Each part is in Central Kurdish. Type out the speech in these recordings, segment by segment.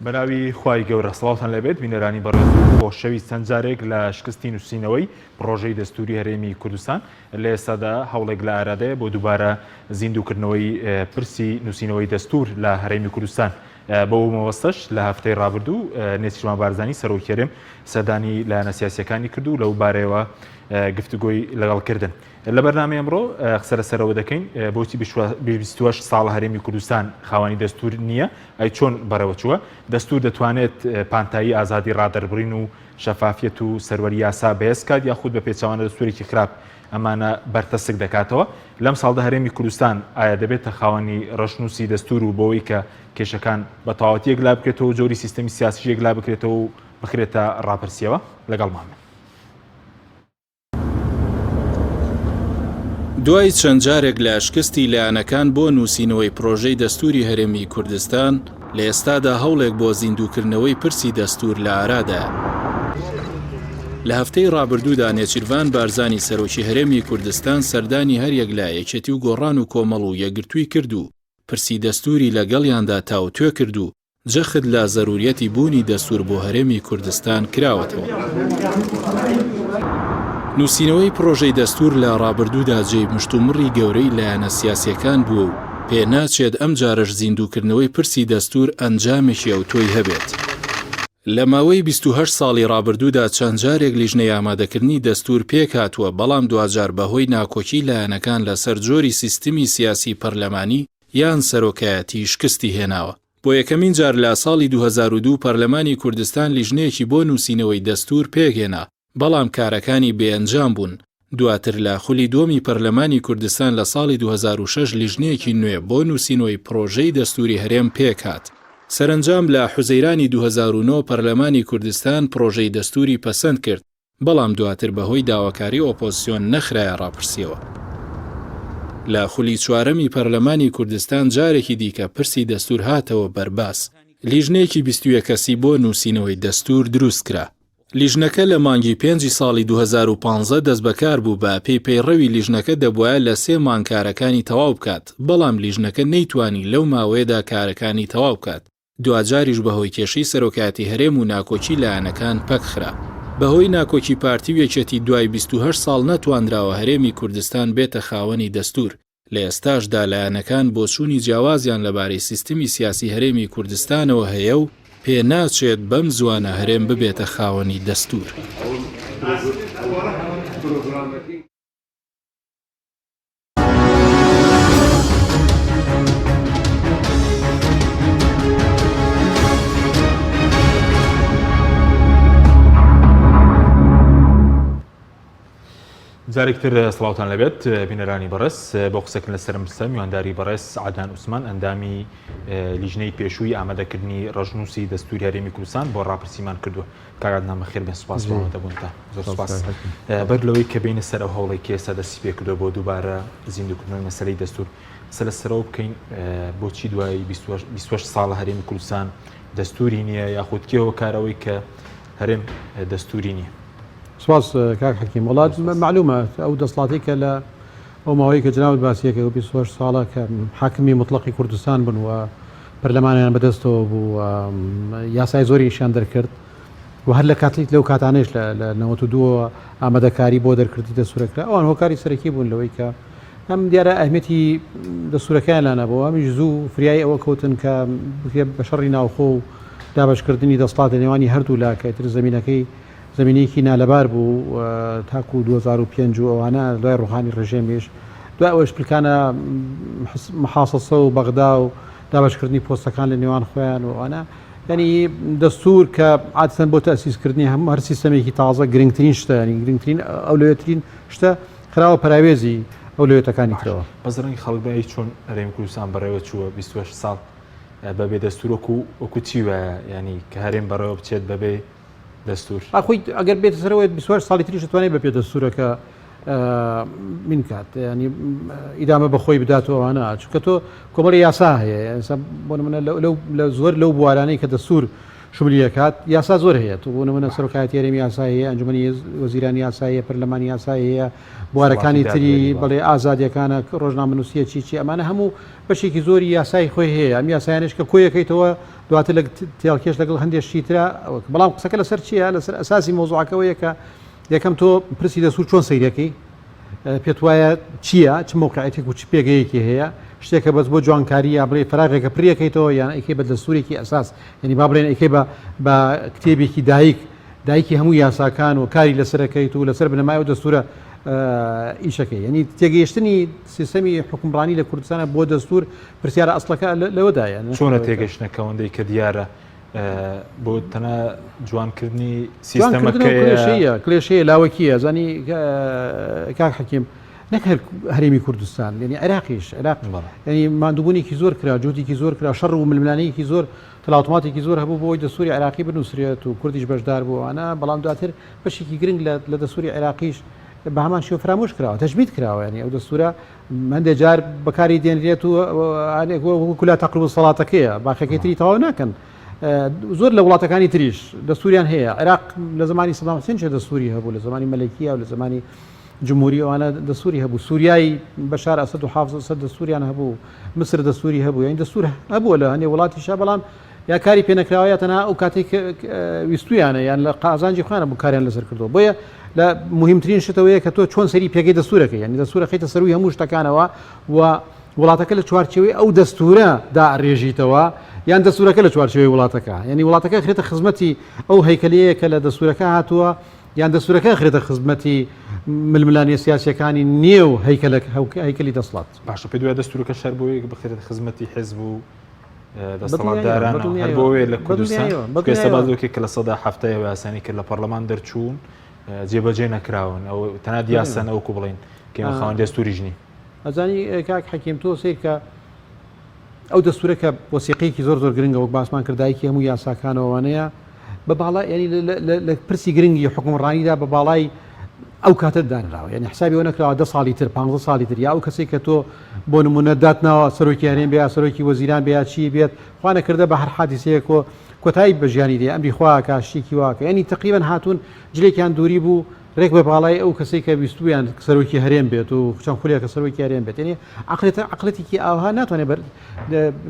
بەناوی خوای گەورە سڵاوتان لێبێت بینەرانی بەڕێز و خۆشەویست چەند جارێک لە شکستی نووسینەوەی پڕۆژەی دەستوری هەرێمی کوردستان لە ئێستادا هەوڵێک لە ئارادەیە بۆ دووبارە زیندووکردنەوەی پرسی نووسینەوەی دەستور لە هەرێمی کوردستان بەو مەبەستەش لە هەفتەی ڕابردوو نێچیروان بارزانی سەرۆکی هەرێم سەردانی لایەنە سیاسیەکانی کرد و لەو بارەیەوە گفتوگۆی لەگەڵ کردن. لە بەرنامەی ئەمڕۆ قسە لەسەرەوە دەکەین بۆچی 28 ساڵە هەرێمی کوردستان خاوەنی دەستور نییە ئەی چۆن بەڕێوەچووە دەستور دەتوانێت پانتایی ئازادی ڕادەربڕین و شەفافیەت و سەروەری یاسا بەهێز کات یاخود بە پێچەوانە دەستورێکی خراپ ئەمانە بەرتەسک دەکاتەوە لەم ساڵدا هەرێمی کوردستان ئایا دەبێتە خاوەنی ڕەشنووسی دەستور و بۆی کە کێشەکان بە تەواوەتی یەکلا بکرێتەوە و جۆری سیستەمی سیاسیش یەکلا بکرێتەوە و بخرێتە ڕاپرسیەوە لەگەڵمان بن. دوای چەند جارێک لە شکستی لایەنەکان بۆ نووسینەوەی پرۆژەی دەستووری هەرێمی کوردستان، لە ئێستادا هەوڵێک بۆ زیندووکردنەوەی پرسی دەستوور لە ئارادایە. لە هەفتەی ڕابردوودا نێچیرڤان بارزانی سەرۆکی هەرێمی کوردستان سەردانی هەریەک لە یەکێتی و گۆڕان و کۆمەڵ و یەکگرتووی کرد و پرسی دەستووری لەگەڵیاندا تاوتوێ کرد و جەخت لە زەروریەتی بوونی دەستوور بۆ هەرێمی کوردستان کراوەتەوە. نووسینەوەی پڕۆژەی دەستوور لە ڕابردوودا جێی مشتومڕی گەورەی لایەنە سیاسییەکان بووە و پێناچێت ئەمجارەش زیندووکردنەوەی پرسی دەستوور ئەنجامێکی ئەوتۆی هەبێت. لە ماوەی 28 ساڵی ڕابردوودا چەند جارێک لیژنەی ئامادەکردنی دەستوور پێکهاتووە، بەڵام دواجار بەهۆی ناکۆکی لایەنەکان لەسەر جۆری سیستمی سیاسی پەرلەمانی یان سەرۆکایەتی شکستی هێناوە. بۆ یەکەمین جار لە ساڵی 2002 پەرلەمانی کوردستان لیژنەیەکی بۆ نووسینەوەی دەستوور پێکهێنا، بەڵام کارەکانی بێ ئەنجام بوون. دواتر لە خولی دووەمی پەرلەمانی کوردستان لە ساڵی 2006 لیژنەیەکی نوێ بۆ نووسینەوەی پڕۆژەی دەستووری هەرێم پێکهات. سەرەنجام لە حوزەیرانی 2009 پەرلەمانی کوردستان پڕۆژەی دەستووری پەسەند کرد، بەڵام دواتر بەهۆی داواکاری ئۆپۆزسیۆن نەخرایە ڕاپرسییەوە. لە خولی چوارەمی پەرلەمانی کوردستان جارێکی دیکە پرسی دەستوور هاتەوە بەر باس. لیژنەیەکی 21 کەسی بۆ نووسینەوەی دەستوور دروستکرا. لیژنەکە لە مانگی پێنجی ساڵی 2015 دەستبەکار بوو، بە پێی پەیڕەوی لیژنەکە دەبوایە لە سێ مانگ کارەکانی تەواو بکات، بەڵام لیژنەکە نەیتوانی لەو ماوەیەدا کارەکانی تەواو بکات. دواجاریش بەهۆی کێشەی سەرۆکایەتی هەرێم و ناکۆکی لایەنەکان پەکخرا. بەهۆی ناکۆکی پارتی و یەکێتی دوای 28 ساڵ نەتوانراوە هەرێمی کوردستان بێتە خاوەنی دەستور، لە ئێستاشدا لایەنەکان بۆچوونی جیاوازیان لەبارەی سیستمی سیاسی هەرێمی کوردستانەوە هەیە و پێناچێت بەم زووانە هەرێم ببێتە خاوەنی دەستور. جارێک تر سڵاوتان لەبێت بینەرانی بەڕێز بۆ قسەکردن لەسەر ئەم پرسە میوانداری بەڕێز عەدنان عوسمان ئەندامی لیژنەی پێشووی ئامادەکردنی ڕەشنووسی دەستوری هەرێمی کوردستان بۆ ڕاپرسیمان کردووە کاک عەدنان بەخێر بێن سوپاس بۆ ئامادەبوونتان زۆر سوپاس بەر لەوەی کە بێینە سەر ئەو هەوڵەی کە ئێستا دەستی پێکردووە بۆ دووبارە زیندووکردنەوەی مەسەلەی دەستوور قسە لەسەرەوە بکەین بۆچی دوای 28 ساڵە هەرێمی کوردستان دەستوری نییە یاخود کێ هۆکارەوەی کە هەرێم دەستوری نییە؟ سپاس کاک حەکیم وڵات معلومە ئەو دەسڵاتی کە لە ئەو ماوەی کە جنابت باسیەکە 28 ساڵە کە حاکمی مطلقی کوردستان بن و پەرلەمانیان بەدەستەوە بوو و یاسای زۆریشیان دەرکرد و هەر لە کاتیک لەو کاتانەیش لە 92ەوە ئامادەکاری بۆ دەرکردنی دەستورە کرا ئەوان هۆکاری سەرەکی بوون لەوەی کە هەم دیارە ئەهمیەتی دەستورەکەیان لا نەبوو هەمیش زوو فریای ئەوە کەوتن کە بکرێت بە شەڕی ناوخۆ و دابەشکردنی دەسڵات لە نێوانی هەردوو لا کە ئیتر زەمینەکەی زەمینەیەکی نالەبار بوو تاکوو 2005 و ئەوانە دوای ڕوخانی ڕژێمیش دوای ئەوەش پلکانە محاسەسە و بەغدا و دابەشکردنی پۆستەکان لە نێوان خۆیان و ئەوانە یعنی دەستور کە عادەتەن بۆ تەسیسکردنی هەموو هەر سیستەمێکی تازە گرنگترین شتە یعنی گرنگترین ئەولەویەترین شتە خراوە پەراوێزی ئەولەویەتەکانی ترەوە. بەس ڕەنگی خەڵک بە چۆن هەرێمی کوردستان بەڕێوە چووە 28 ساڵ بەبێ دەستور وەکو وەکو چی وایە یعنی کە هەرێم بەڕێوە بچێت بەبێ دەستور. ئاخۆی ئەگەر بێتە سەرەوە 28 ساڵی تریش دەتوانێت بە پێ دەستورەکە من کات ینی ئیدامە بە خۆی بدات و ئەوانە چونکە تۆ کۆمەڵی یاسا هەیە ئێستا بۆ نمونە لەو لە زۆر لەو بوارانەی کە دەستور. شمولی ئەکات یاسا زۆر هەیە تۆ بۆ نمونە سەرۆکایەتی هەرێم یاسای هەیە ئەنجومەنی وەزیران یاسای هەیە پەرلەمان یاسای هەیە بوارەکانی تری بەڵێ ئازادیەکانە ڕۆژنامەنووسیە چی چی ئەمانە هەموو بەشێکی زۆری یاسای خۆی هەیە ئەم یاسایانش کە کۆیەکەیتەوە دواتر لە تێڵکێش لەگەڵ هەندێک شتی ترا بەڵام قسەکە لەسەر چییە لەسەر ئەساسی مەوزوعەکەوەیە کە یەکەم تۆ پرسی دەسوور چۆن سەیرەکەی پێت وایە چییە چ مەوقعێتێک و چ پێگەیەکی هەیە شتێکە بەس بۆ جوانکاری یا بڵێ فراغێکە پریەکەیتەوە یان ئەیکەی بە دەستورێکی ئەساس یعنی با بڵێن ئەیکەی بە بە کتێبێکی دایک دایکی هەموو یاساکان و کاری لەسەرەکەیت و لەسەر بنەمای و دەستورە ئیشەکەی یعنی تێگەیشتنی سیستەمی حکومڕانی لە کوردستانە بۆ دەستور پرسیارە ئەسڵەکە لەوەدایە چۆنە تێگەشتنەکەەوەندەی کە دیارە بۆ تەنها جوانکردنی سیستەمەکەیە کلێشەیە لاوەکیە زانی کاک حەکیم نەک هەر هەرێمی کوردستان یعنی عێراقیش عێراق یعنی ماندووبوونێکی زۆر کرا جوتێکی زۆر کرا شەڕ و ململانەیەکی زۆر تەلاوتماتێکی زۆر هەبوو بۆی دەستوری عێراقی بنووسرێت و کوردیش بەشدار بووانە بەڵام دواتر بەشێکی گرنگ لە دەستوری عێراقیش بە هەمان شێوە فرامۆش کراوە تەجمید کراوە یعنی ئەو دەستورە هەندێک جار بەکاری دێنرێت و وەکو لا تەقرب سەڵاتەکەیە باخەکەی تری تەواو ناکەن زۆر لە وڵاتەکانی تریش دەستوریان هەیە عێراق لە زمانی سەدام حسێن چێ دەستوری هەبوو لە زمانی مەلەکیە و لە زمانی جمهوری ئەوانە دەستوری هەبوو سووریای بەشار ئەسەد و حافز ئەسەد دەستوریان هەبوو مسر دەستوری هەبوو یان دەستور هەبووە لە هەندێک وڵاتیشە بەڵام یا کاری پێنەکراوە یا تەنها ئەو کاتێک ویستویانە یان لە قازانجی خۆیانە بوو کاریان لەسەر کردووە بۆیە لە مهمترین شتەوەیە کە تۆ چۆن سەری پێگەی دەستورەکە یعنی دەستورە خەیتە سەروی هەموو شتەکانەوە و وڵاتەکە لە چوارچێوەی ئەو دەستورە دا ڕێژیتەوە یان دەستورەکە لە چوارچێوەی وڵاتەکە یعنی وڵاتەکە خرێتە خزمەتی ئەو هەیکەلەیە کە لە دەستورەکە هاتووە یان دەستورەکە خرێتە خزمەتی ململانێ سیاسیەکانی نێو هەیکەلەک هەیکەلی دەسڵات. باشە پێت وایە دەستورەکە شەر بۆیە بخرێتە خزمەتی حزب و دەسەڵاتداران هەر بۆ لە کوردستان ئێستا باس لەوە کە 70% ئەو یاسانەی کە لە پەرلەمان دەرچوون جێبەجێ نەکراون ئەو تەنها دیاسەن ئەوکو بڵین کە ئێمە خاوەن دەستوریش نین. ئەزانی کاک حەکیم تۆ سەیر کە ئەو دەستورە کە وەسیقەیەکی زۆر زۆر گرنگە وەک باسمان کرد دایکی هەموو یاساکانەوەوانەیە بە باڵا یعنی لە پرسی گرنگی حکومڕانیدا بە باڵای ئەو کاتە دانراوە یعنی حسابی ئەوە نەکراوە دە ساڵی تر 15 ساڵی تر یا ئەو کەسێک کە تۆ بۆ نمونە داتناوە سەرۆکی هەرێم بێ یا سەرۆکی وەزیران بێ یا چی بێت خوا نەکردە بە هەر حادیسەیەک و کۆتایی بە ژیانی دێ ئەمری خوا کا شتێکی واکە یعنی تقریبا هاتوون جلێکیان دووری بوو ڕێک بە باڵای ئەو کەسەی کە ویستویان سەرۆکی هەرێم بێت و چەند خولێکە سەرۆکی هەرێم بێت یعنی عقلێتە عقلێتێکی ئاوها ناتوانێت بەر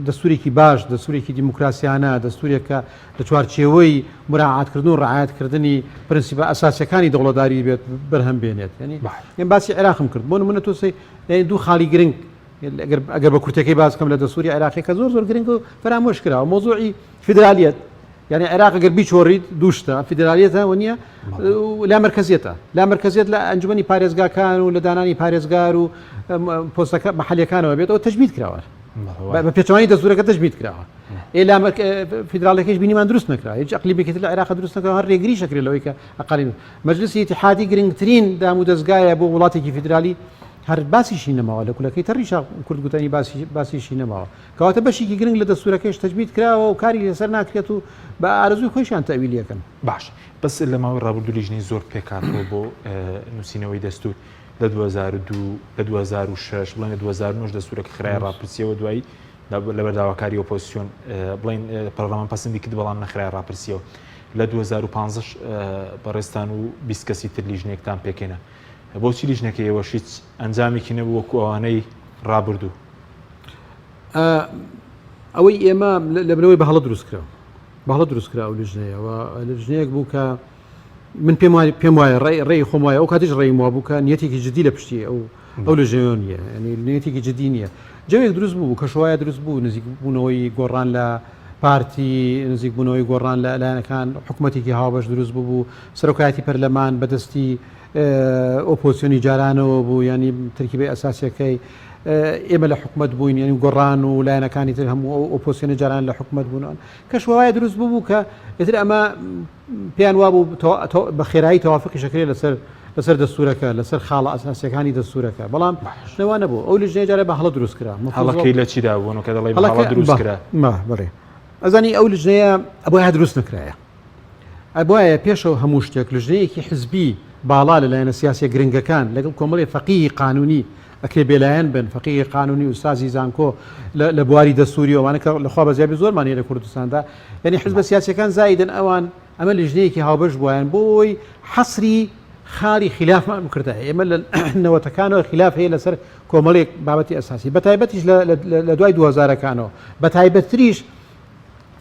دەستورێکی باش دەستورێکی دیموکراسیانە دەستورێک کە لە چوارچێوەی مراعاتکردن و ڕعایەتکردنی پرنسیپە ئەساسیەکانی دەوڵەتداری بێت بەرهەم بێنێت یعنی من باسی عێراقم کرد بۆ نمونە تۆ سەی یعنی دوو خاڵی گرنگ ئەگەر ئەگەر بە کورتەکەی باس کەم لە دەستوری عێراقی کە زۆر زۆر گرنگ و فەرامۆش کراوە مۆزوعی فیدرالیەت یعنی عێراق ئەگەر بیچۆڕیت دوو شتە فیدرالیەتە و نییە لا مرکزیەتە لا مرکزیەت لە ئەنجومەنی پارێزگاکان و لە دانانی پارێزگار و پۆستەکە محلیەکانەوە بێت ئەو تەجمید کراوە بە پێچەوانی دەستورەکە تەجمید کراوە ئێ لا فیدراڵەکەیش بینیمان دروست نەکرا هیچ ئەقلیمێکی تر لە عێراق دروست نەکرا هەر ڕێگریش ئەکرێت لەوەی کە ئەقالیم مەجلسی ئیتیحادی گرنگترین دام و دەزگایە بۆ وڵاتێکی فیدرالی هەر باسیشی نەماوە لە کولەکەی تەڕیشا کورد گوتەنی باسی باسیشی نەماوە کەواتە بەشێکی گرنگ لە دەستورەکەیش تەجمید کراوە و کاری لەسەر ناکرێت و بە ئارەزووی خۆیشیان تەویلیەکەن. باش بەس لە ماوەی ڕابردوو لیژنەی زۆر پێکهاتووە بۆ نووسینەوەی دەستور لە 2002 لە 2006 بڵێن لە 2009 دەستورەکە خرایە ڕاپرسیەوە دوایی لەبەر داواکاری ئۆپۆزسیۆن بڵێن پەرلەمان پەسەندی کرد بەڵام نەخرایە ڕاپرسیەوە لە 2015 بەڕێزتان و 20 کەسی تر لیژنەیەکتان پێکهێنا بۆچی لیژنەکەی ئێوەش هیچ ئەنجامێکی نەبوو وەکو ئەوانەی ڕابردوو؟ ئەوەی ئێمە لەبرەوەی بە هەڵە دروست کرا بە هەڵە دروست کرا ئەو لیژنەیە و لیژنەیەک بوو کە من پێم وایە پێم وایە ڕێی ڕێی خۆم وایە ئەو کاتیش ڕێیم وابوو کە نیەتێکی جدی لە پشتی ئەو ئەو لیژنەیە نییە یعنی نیەتێکی جدی نییە جەوێک دروست بوو کەشوایە دروست بوو نزیک بوونەوەی گۆڕان لە پارتی نزیک بوونەوەی گۆڕان لە لایەنەکان حکوومەتێکی هاوبەش دروست بوو سەرۆکایەتی پەرلەمان بەدەستی ئۆپۆزسیۆنی جارانەوە بوو ینی ترکیبەی ئەساسیەکەی ئێمە لە حکومت بووین یعنی گۆڕان و لایەنەکانی تر هەموو ئەو ئۆپۆزسیۆنی جاران لە حکومت بوون کەشوایە دروست بوو کە ئیتر ئەمە پێیان وابوو بە خێرایی تەوافقیش ئەکرێت لەسەر لەسەر دەستورەکە لەسەر خاڵە ئەساسیەکانی دەستورەکە بەڵام شتەوە نەبوو ئەو لیژنەیە جارێ بە هەڵە دروست کرا هەڵەکەی لە چیدا بوون کە دەڵێ هەڵە دروست کرا بەڵێ ئەزانی ئەو لیژنەیە ئەبوایە دروست نەکرایە ئەبوایە پێشەوە هەموو شتێک لیژنەیەکی حزبی باڵا لە لایەنە سیاسیە گرنگەکان لەگەڵ کۆمەڵی فەقیهی قانونی ئەکرێ بێلایەن بن، فەقیهی قانونی، ئوستازی زانکۆ لە بواری دەستوری ئەوانە کە لەخوا بەزیابی زۆرمان هەیە لە کوردستاندا، یعنی حزبە سیاسیەکان زایدن ئەوان ئەمە لیژنەیەکی هاوبەش بوایەن بۆ ئەوەی حەسری خاڵی خلافمان بکردایە. ئێمە لە نەوەتەکانەوە خلاف هەیە لەسەر کۆمەڵێک بابەتی ئەساسی، بەتایبەتیش لە دوای دووهەزارەکانەوە، بەتایبەتریش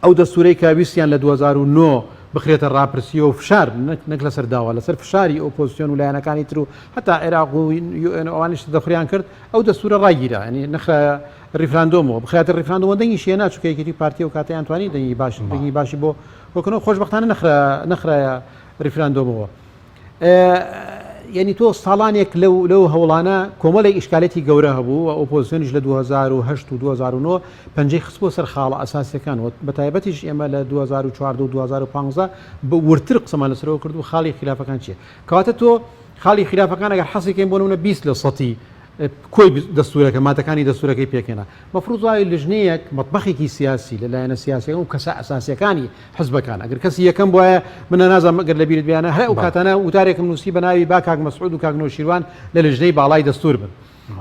ئەو دەستوورەی کە ویستیان لە 2009 بخرێتە ڕاپرسیەوە و فشار نەک لەسەر داوا لەسەر فشاری ئۆپۆزسیۆن و لایەنەکانی تر و هەتا عێراق و یوئێن و ئەوانیش تەدەخولیان کرد ئەو دەستوورە ڕاگیرا یعنی نەخرایە ڕیفراندۆمەوە بخرایەتە ڕیفراندۆمەوە دەنگیشی هێنا چونکە یەکێتی و پارتی ئەو کاتەیان توانی دەنگی باش دەنگی باشی بۆ کۆکردنەوە خۆشبەختانە نەخرا نەخرایە ڕیفراندۆمەوە. یعنی تۆ ساڵانێک لەو لەو هەوڵانە کۆمەڵێک ئیشکالەتی گەورە هەبوو و ئۆپۆزیسیۆنیش لە 2008 و 2009 پەنجەی خستبووە سەر خاڵە ئەساسیەکان و بەتایبەتیش ئێمە لە 2014 و 2015 بە وردتر قسەمان لەسەرەوە کرد و خاڵی خلافەکان چییە کەواتە تۆ خاڵی خلافەکان ئەگەر حەسیکەین بۆ نمونە 20 لە سەتی کۆی دەستورەکە مادەکانی دەستورەکەی پێکهێنا مەفروض وایە لژنەیەک مەتبەخێکی سیاسی لە لایەنە سیاسیەکان و کەسە ئەساسیەکانی حزبەکان ئەگەر کەسی یەکەم بوایە من نازانم ئەگەر لەبیرت بیانە هەر ئەو کاتانە وتارێکم نووسی بە ناوی با کاک مەسعود و کاک نەوشیروان لە لژنەی باڵای دەستور بن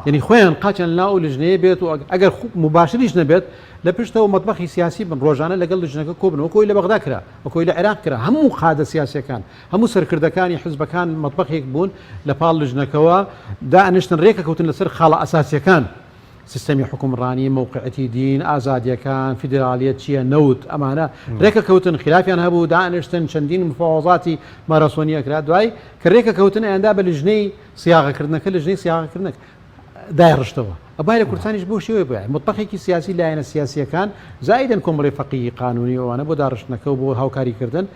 یعنی خۆیان قاچیان لەناو ئەو لژنەیە بێت و ئەگەر مباشریش نەبێت لە پشتەوە مەتبەخی سیاسی بن ڕۆژانە لەگەڵ لژنەکە کۆبن وەکۆی لە بەغدا کرا وەکۆی لە عێراق کرا هەموو قادە سیاسیەکان هەموو سەرکردەکانی حزبەکان مەتبەخێک بوون لە پاڵ لژنەکەوە دائەنیشتن ڕێکەکەوتن لەسەر خاڵە ئەساسیەکان سیستەمی حوکمڕانی، مەوقعیەتی دین، ئازادیەکان، فیدراڵیەت چیە، نەوت، ئەمانە رێکەکەوتن، خیلافیان هەبوو، دانیشتن، چەندین مفاوەزاتی ماراسۆنی ئەکرا، دوای کە رێکەکەوتن ئەیاندا بە لیژنەی سیاغەکردنەکە، لیژنەی سیاغەکردنەک دایڕشتەوە. ئەبوایە لە کوردستانیش بەو شێوەیە بوایە، مەتبەخێکی سیاسی لایەنە سیاسیەکان زائیدەن کۆمەڵی فەقیهی قانونی و ئەوانە بۆ داڕشتنەکە و بۆ هاوکاریکردن،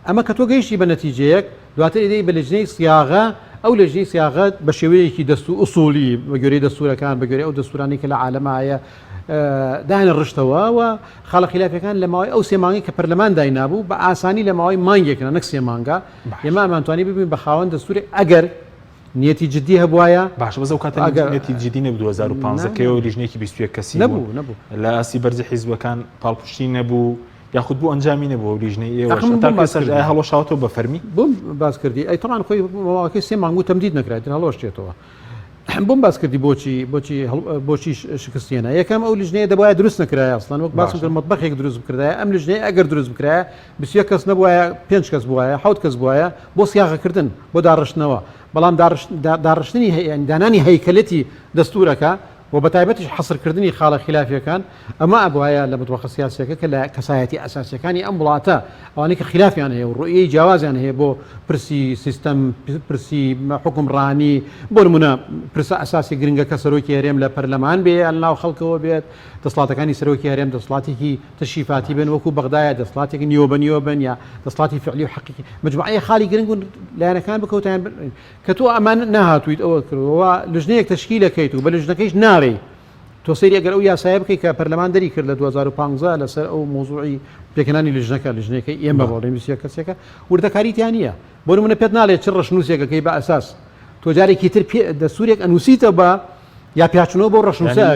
ئەمە کە تۆ گەیشتی بە نەتیجەیەک، دواتر ئەیدەی بە لجنەی سیاغە، ئەو لجنەی سیاغە بە شێوەیەکی دەست و ئوسوڵی، بە گوێرەی دەستوورەکان، بە گوێرەی ئەو دەستوورانەی کە لە عالەما هەیە، دایانە ڕشتەوە و خاڵە خیلافیەکان لە ماوەی ئەو سێ مانگەی کە پەرلەمان داینابوو، بە ئاسانی لە ماوەی مانگێک نا نەک سێ مانگە، ئێمە ئەمانتوانی ببین بە خاوەن دەستوورێک ئەگەر نیەتی جدی هەبوایە. باشە بەس ئەو کاتە نیەتی جدی نەبوو 2015 کەیەوە لیژنەیەکی 21 کەسی نەبوو نەبوو لە ئاستی بەرزی حیزبەکان پاڵپشتی نەبوو یاخود بۆ ئەنجامی نەبوو ئەو لیژنەی ئێوەش هەتا ئێستاش ئایا هەڵوەشاوەتەوە بە فەرمی؟ بۆم باس کردی ئەی تەبعەن خۆی ماوەکەی سێ مانگ بوو تەمدید نەکرا ئیتر هەڵوەشێتەوە بۆم باس کردی بۆچی بۆچی بۆچی شکستی هێنا یەکەم ئەو لیژنەیە دەبوایە دروست نەکرایە ئەسڵەن وەک باسم کرد مەتبەخێک دروست بکردایە ئەم لیژنەیە ئەگەر دروست بکرایە 21 کەس نەبوایە پێنج کەس بوایە حەوت کەس بوایە بۆ سیاغەکردن بۆ داڕشتنەوە بەڵام داڕشتنی دانانی هەیکەلەتی دەستورەکە و بەتایبەتیش حەسرکردنی خاڵە خیلافیەکان، ئەمە ئەبوایە لە متبەخە سیاسیەکە کە لە کەسایەتیە ئەساسیەکانی ئەم وڵاتە ئەوانەی کە خیلافیان هەیە و ڕوئیەی جیاوازیان هەیە بۆ پرسی سیستەم، پرسی حوکمڕانی، بۆ نمونە پرسە ئەساسی گرنگەکە سەرۆکی هەرێم لە پەرلەمان بێ یان لەناو خەڵکەوە بێت، دەسڵاتەکانی سەرۆکی هەرێم دەسڵاتێکی تەشریفاتی بن وەکو بەغدایە دەسڵاتێکی نیوە بە نیوە بن یا دەسڵاتی فعلی و حەقیقی مجموعەیە خاڵی گرنگ و لایەنەکان بکەوتایان کە تۆ ئەمان نەهاتوویت ئەوە کردەوە لژنەیەک تەشکیل ئەکەیت و بە لژنەکەیش ناڵێی تۆ سەیری ئەگەر ئەو یاسایە بکەیت کە پەرلەمان دەری کرد لە 2015 لەسەر ئەو مۆزوعی پێکهێنانی لژنەکە لژنەکەی ئێمە بۆ ڵێن 21 کەسێکە وردەکاری تیا نییە بۆ نمونە پێت ناڵێ چ ڕەشنووسێکەکەی بە ئەساس تۆ جارێکی تر دەستورێک ئەنووسیتە بە یا پیاچنەوە بۆ ڕەشنووسە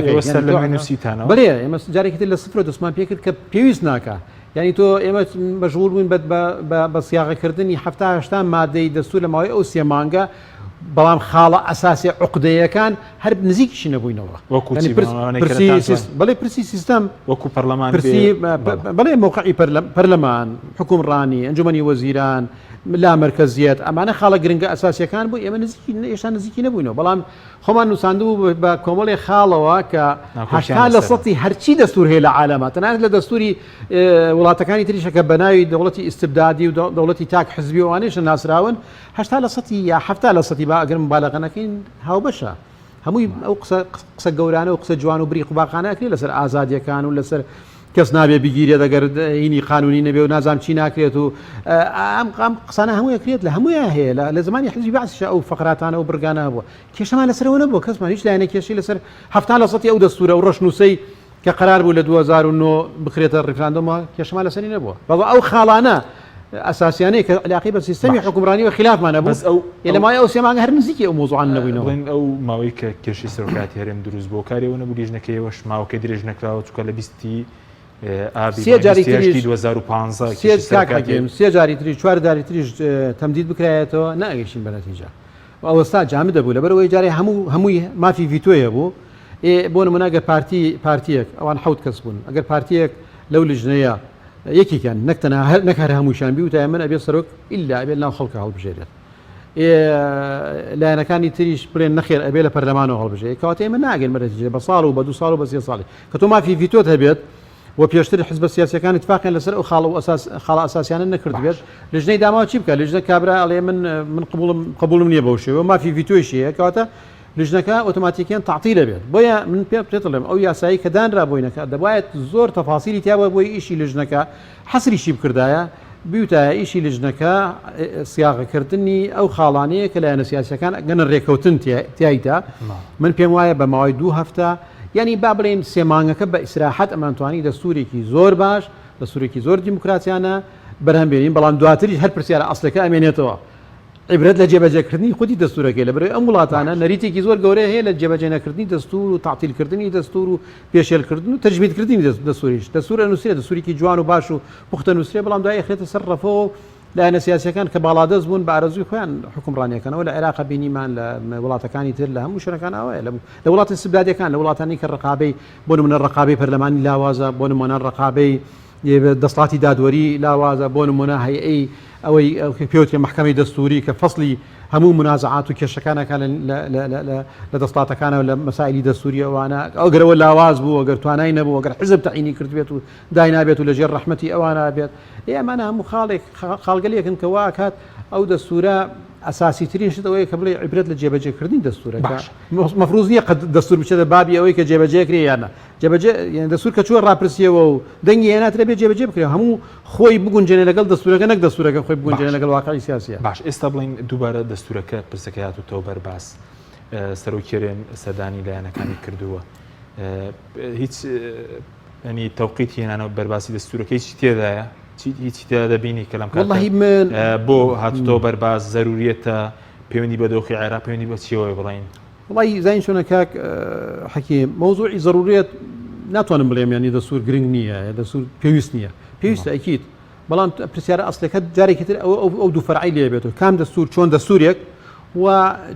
بەێ ئێمە جارێکی تر لە سفرە دەستمان پێکرد کە پێویست ناکە یعنی تۆ ئێمە مەشغول بووین بە سیاغەکردنی هەفتا هەشتا مادەی دەستور لە ماوەی ئەو سێ مانگە بەڵام خاڵە ئەساسی عقدەیەکان هەر نزیکیشی نەبووینەوە بەڵێ پرسی سیستەم وەکو پەرلەمان بەڵێ موقعی پەرلەمان حکومڕانی ئەنجومەنی وەزیران لا مەرکەزیەت ئەمانە خاڵە گرنگە ئەساسیەکان بوو ئێمە نزیکی ئێشتا نزیکی نەبووینەوە بەڵام خۆمان نووساندبوو بە کۆمەڵێ خاڵەوە کە 80 لە سەتی هەرچی دەستور هەیە لە عالەمە تەنانەت لە دەستوری وڵاتەکانی تریشە کە بە ناوی دەوڵەتی ئیستبدادی و دەوڵەتی تاک حزبی ئەوانەیشە ناسراون 80 لە سەتی یا 70 لە سەتی با ئەگەر مبالغە نەکەین هاوبەشە هەمووی ئەو قسە قسە گەورانە و قسە جوان و بریق و باقانە ئەکرێت لەسەر ئازادیەکان و لەسەر کەس نابێ بگیرێت ئەگەر هینی قانونی نەبێ و نازام چی ناکرێت و ئەم ئەم قسانە هەمووی ئەکرێت لە هەموویان هەیە لە زمانی حزبی بەعسیشە ئەو فقراتانە و بڕگانە هەبووە کێشەمان لەسەرەوە نەبووە کەسمان هیچ لایەنێک کێشەی لەسەر 70 لە سەتی ئەو دەستورە و ڕەشنووسەی کە قەرار بوو لە 2009 بخرێتە ڕیفراندۆمەوە کێشەمان لەسەری نەبووە بەڵام ئەو خاڵانە ئەساسیانەی کە علاقەی بە سیستەمی حوکمڕانی و خلافمان هەبوو بەس ئەو لە ماوەی ئەو سێ مانگە هەر نزیکی ئەو مەوزوعانە نەبووینەوە. بڵێن ئەو ماوەی کە کێشەی سەرۆکایەتی هەرێم دروست بوو کاری ئەوە نەبوو لیژنەکەی ئێوەش ماوەکەی درێژ نەکراوە چونکە لە بیستی ئابی سێ جاری تریش تریش 2015 سێ کێشەی کاک سەرۆکایەتی حەکیم سێ جاری تریش چوار جاری تریش تەمدید بکرایەتەوە نەئەگەیشتین بە نەتیجە. ئەوەستا جامدە بوو لەبەرئەوەی جارێ هەموو هەمووی مافی ڤیتۆی هەبوو ئێ بۆ نمونە ئەگەر پارتی پارتیەک ئەوان حەوت کەس بوون ئەگەر پارتیەک لەو لجنەیە یەکێکیان نەک تەنها هەر نەک هەر هەمووشیان بیوتایە من ئەبێ سەرۆک ئیلا ئەبێ لەناو خەڵکە هەڵبژێرێت ئێ لایەنەکانی تریش بڵێن نەخێر ئەبێ لە پەرلەمانەوە هەڵبژێ کەواتە ئێمە ناگەین بە نەتیجە بە ساڵ و بە دوو ساڵ و بە سێ ساڵی کە تۆ مافی ڤیتۆت هەبێت و پێشتر حزبە سیاسیەکان اتفاقیان لەسەر ئەو خاڵ و ئەساس خاڵە ئەساسیانە نەکردبێت لجنەی داماوە چی بکات لجنە کابرا ئەڵێ من من قبوڵم قبوڵم نییە بەو شێوە مافی ڤیتۆیشی هەیە کەواتە لجنەکە ئۆتۆماتیکیان تەعتیل ئەبێت بۆیە من پێ پێت دەڵێم ئەو یاسایی کە دانرا بۆی نەکە دەبایەت زۆر تەفاسیلی تیا بووە بۆی ئیشی لجنەکە حەسریشی بکردایە بیوتایە ئیشی لجنەکە سیاغەکردنی ئەو خاڵانەیە کە لایەنە سیاسیەکان ئەگەنە رێکەوتن تیایدا من پێم وایە بە ماوەی دوو هەفتە یانی با بڵێین سێ مانگەکە بە ئیسراحەت ئەمانتوانی دەستوورێکی زۆر باش، دەستوورێکی زۆر دیموکراسیانە بەرهەم بێنین، بەڵام دواتریش هەر پرسیارە ئەسڵیەکە ئەمێنێتەوە. عیبرەت لە جێبەجێکردنی خودی دەستوورەکەی، لەبەرئەوەی ئەم وڵاتانە نەریتێکی زۆر گەورەی هەیە لە جێبەجێ نەکردنی دەستوور و تەعتیلکردنی دەستوور و پێشێلکردن و تەجمیدکردنی دەستووریش. دەستوور ئەنووسرێ، دەستوورێکی جوان و باش و پوختە نووسرێ، بەڵام دوای ئەخرێتە سەر ڕەفەوە و لایەنە سیاسیەکان کە باڵادەست بوون بە ئارەزووی خۆیان حوکمڕانی ئەکەن ئەوە لە عێراقە بینیمان لە وڵاتەکانی تر لە هەموو شوێنەکان ئاوایە لە وڵاتە ئیستبدادیەکان لە وڵاتانی کە ڕقابەی بۆ نمونە ڕقابەی پەرلەمانی لاوازە بۆ نمونە ڕقابەی دەسڵاتی دادوەری لاوازە بۆ نمونە هەیئەی ئەوەی پێوترێ مەحکەمەی دەستوری کە فەصلی هەموو منازعات و کێشەکانەکە لە دەسڵاتەکانەوە لە مەسایلی دەستوری ئەوانە ئەگەرەوە لاواز بوو ئەگەر توانای نەبوو ئەگەر حزب تەعینی کردبێت و داینابێت و لەژێر ڕەحمەتی ئەوانە بێت ئێ ئەمانە هەموو خاڵێک خاڵگەلێکن کە وا ئەکات ئەو دەستوورە ئەساسی ترین شت ئەوەیە کە بڵێ عیبرەت لە جێبەجێکردنی دەستوورەکە باش. مەفروز نییە قەت دەستوور بچێتە بابی ئەوەی کە جێبەجێ کرێ یان نا جێبەجێ یان دەستوور کە چووە ڕاپرسیەوە و دەنگی هێناترە بێ جێبەجێ بکرێ هەموو خۆی بگونجێنێ لەگەڵ دەستوورەکە نەک دەستوورەکە خۆی بگونجێنێ باش. لەگەڵ واقعی سیاسیە. باش ئێستا بڵێین دووبارە دەستوورەکە پرسەکەی هاتووتەوە بەر باس سەرۆکی هەرێم سەردانی لایەنەکانی کردووە هیچ یانی تەوقیتی هێنانەوە بەرباسی دەستورەکە هیچی تێدایە هیچی تێدا دەبینی کە لەم وەڵی من بۆ هاتوتەوە بەرباز زەروریەتە پەیوەندی بە دۆخی عێراق پەیوەندی بە چیەوەی بڵین وڵی زین چۆنە کاک حەکیم مەوزوعی زەروریەت ناتوانم بڵێم ینی دەستور گرنگ نییە دەستور پێویست نییە پێویستە ئەکییت بەڵام پرسیارە ئەسلەکە جارێکی تر ئەوە ئەو دوو فەرعی لێ بێتەوە کام دەستور چۆن دەستورێک و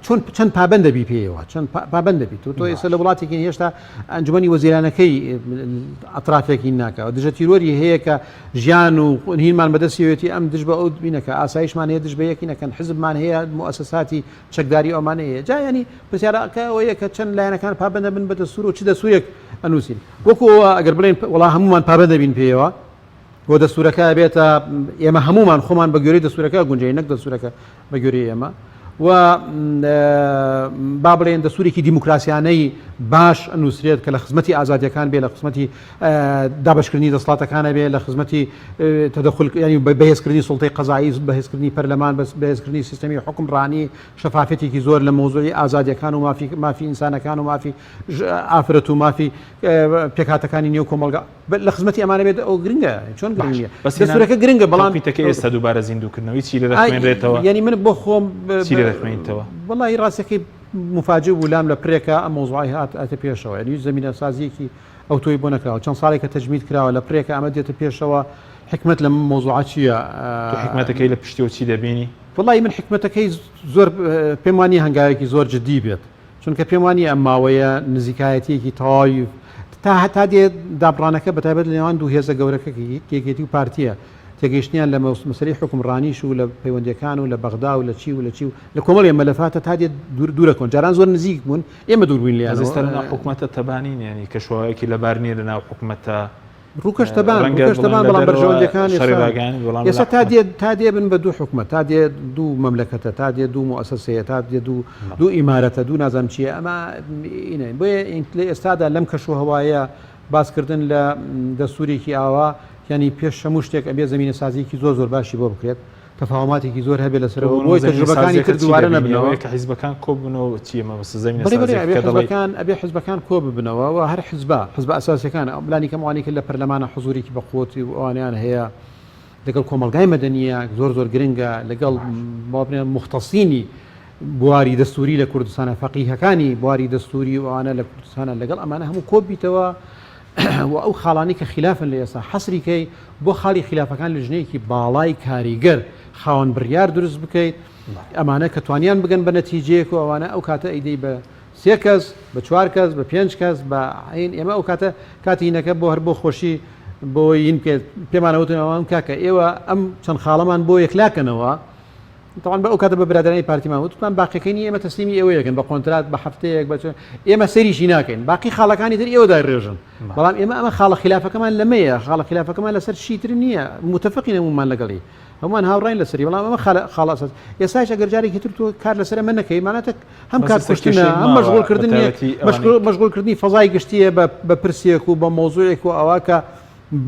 چۆن چەند پابند دەبی پێیەوە چەند پابند دەبیت و تۆ ئێستا لە وڵاتێکی هێشتا ئەنجومی وەزیرانەکەی ئەترافێکی ناکەوە دژە تیرۆری هەیە کە ژیان و هینمان بەدەستیەتی ئەم دژ بە ئەو بینەکە ئاسایشمان هەیە دژ بە یەکی نەکەن حزبمان هەیە موسساتی چەکداری ئەومانە هەیە جایانی پرسیارەکە ئەوەیە کە چەند لایەنەکان پابندە بن بە دەستور و چ دەستورێک ئەنووسین وەکو ئەگەر بڵێن وڵا هەمومان پابند دەبین پێیەوە بۆ دەستورەکە ئەبێتە ئێمە هەمومان خۆمان بە گوێرەی دەستورەکە گونجێین نەک دەستورەکە بە گوێرەی ئێمە و با بڵێن دەستورێکی دیموکراسیانەی باش ئەنووسرێت کە لە خزمەتی ئازادیەکان بێ لە خزمەتی دابشکردنی دەسڵاتەکانە بێ لە خزمەتی تەدەخل ینی بەهێزکردنی سوڵتەی قەزایی بەهێزکردنی پەرلەمان بەس بەهێزکردنی سیستەمی حکومڕانی شەفافێتێکی زۆر لە مەوزوعی ئازادیەکان و مافی مافی ئینسانەکان و مافی ئافرەت و مافی پێکهاتەکانی نێو کۆمەڵگا لە خزمەتی ئەمانە بێت ئەو گرنگە چۆن گرنگ نییە بەس دەستورەکە گرنگە بەڵام پیتەکە ئێستا دووبارە زیندووکردنەوەی چی لێ دەخوێنرێتەوە یعنی من بۆ خۆم چی لێ دەخوێنیتەوە وەڵی ڕاستەکەی مفاجئ بوو لام لە پرێکە ئەم مەوزوعی هات ئەتە پێشەوە یعنی زمینە سازیەکی ئەو تۆی بۆ نەکراوە چەند ساڵێکە تەجمید کراوە لە پرێکە ئەمە دێتە پێشەوە حکمت لەم مەوزوعە چییە؟ تۆ حکمەتەکەی لە پشتیەوە چی دەبینی؟ وەڵی من حکمەتەکەی زۆر پێم وانییە هەنگاوێکی زۆر جدی بێت چونکە پێم وانییە ئەم ماوەیە نزیکایەتییەکی تەواوی تا هەتا دێ دابڕانەکە بەتایبەت لە نێوان دوو هێزە گەورەکە کە یەکێتی و پارتییە تێگەیشتنیان لە مەسەلەی حوکمڕانیش و لە پەیوەندییەکان و لە بەغدا و لە چی و لە چی و لە کۆمەڵێ مەلەفاتە تا دێت دوورە کۆن جاران زۆر نزیک بوون ئێمە دوور بووین لێیانەوە. ئێستا لەناو حکومەتە تەبانین یانی کەشوهەوایەکی لەبار نییە لەناو حکومەتە ڕووکەش تەبان ڕووکەش تەبان بەڵام بەرژەوەندیەکان ئێستا تا دێ تا دێ بن بە دوو حکومەت تا دێ دوو مەملەکەتە تا دێ دوو موئەسەسەیە تا دێ دوو دوو ئیمارەتە دوو نازانم چییە ئەمە ئینە بۆیە لە ئێستادا لەم کەش و هەوایە باسکردن لە دەستوورێکی ئاوا یانی پێش هەموو شتێک ئەبێ زەمینەسازییەکی زۆر زۆر باشی بۆ بکرێت تەفاوماتێکی زۆر هەبێت لەسەرەوە بۆی تەجروبەکانی تر دووبارە نەبنەوە. کە حیزبەکان کۆ ببنەوە چییە مەبەست زەمینە بەڵێ بەڵێ سازیەکە ئەبێ کە دەڵێی؟ حزبەکان ئەبێ حزبەکان کۆ ببنەوە و هەر حزبە حزبە ئەساسیەکان لانی کەم ئەوانەی کە لە پەرلەمانە حزوورێکی بە قوتی و ئەوانیان هەیە لەگەڵ کۆمەڵگای مەدەنیە زۆر زۆر گرنگە لەگەڵ با بڵێن موختەسینی بواری دەستوری لە کوردستانە فەقیهەکانی بواری دەستوری و ئەوانە لە کوردستانە لەگەڵ ئەمانە هەموو کۆ بیتەوە و ئەو خاڵانەی کە خیلافن لە ئێستا حەسری کەی بۆ خاڵی خیلافەکان لژنەیەکی باڵای کاریگەر خاوەن بڕیار دروست بکەیت. ئەمانە کە توانیان بگەن بە نەتیجەیەک و ئەوانە ئەو کاتە ئیدەی بە سێ کەس بە چوار کەس بە پێنج کەس بە عین ئێمە ئەو کاتە کاتی هینەکە بۆ هەر بۆ خۆشی بۆ ین بکەێت پێمانەوتن ئەوان کاکە ئێوە ئەم چەند خاڵەمان بۆ یەکلاکەنەوە تەوان بە ئەو کاتە بە برادرانی پارتیمان وتمان باقیەکەی نی ئێمە تەسلیمی ئێوەیەکەن بە کۆنترات بە هەفتەیەک بە ئێمە سەریشی ناکەین باقی خاڵەکانی تر ئێوە دایڕێژن بەڵام ئێمە ئەمە خاڵە خلافەکەمان لەمەیە خاڵە خلافەکەمان لەسەر شیتر نییە متفقین هەمومان لەگەڵی هەمومان هاوڕین لەسەری بەڵام ئەمە خاڵە ئەساس ئێستاش ئەگەر جارێکی تر تۆ کار لەسەر ئەمە نەکەی ماناتە هەم کار کوشتنە هەم مەشغوڵکردن مەشغوڵکردنی فەزای گشتیە بە پرسێک و بە مۆزوعێک و ئەوە کە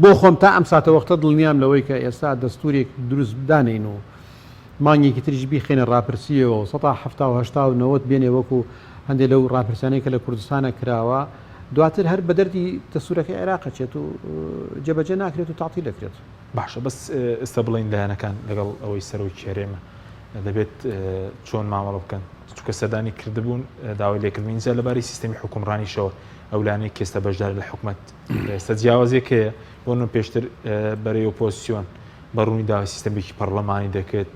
بۆ خۆم تا ئەم ساتەوەختە دڵنیام لەوەی کە ئێستا دەستورێک دروست دانێین و مانگێکی تریش بیخەینە ڕاپرسییەوە و سەتا 70 و 80 و 90 بێنێ وەکو هەندێک لەو ڕاپرسیانەی کە لە کوردستانە کراوە دواتر هەر بە دەردی دەستورەکەی عێراق ئەچێت و جێبەجێ ناکرێت و تەعتیل دەکرێت. باشە بەس ئێستا بڵێین لایەنەکان لەگەڵ ئەوەی سەرۆکی هەرێمە دەبێت چۆن مامەڵە بکەن چونکە سەردانی کردبوون داوای لێکردن ئینجا لەبارەی سیستەمی حکومڕانیشەوە ئەو لایەنەی کە ئێستا بەشدار لە حکومەت ئێستا جیاوازیەک هەیە بۆ نمونە پێشتر بەرەی ئۆپۆزسیۆن بە ڕوونی داوای سیستەمێکی پەرلەمانی دەکرد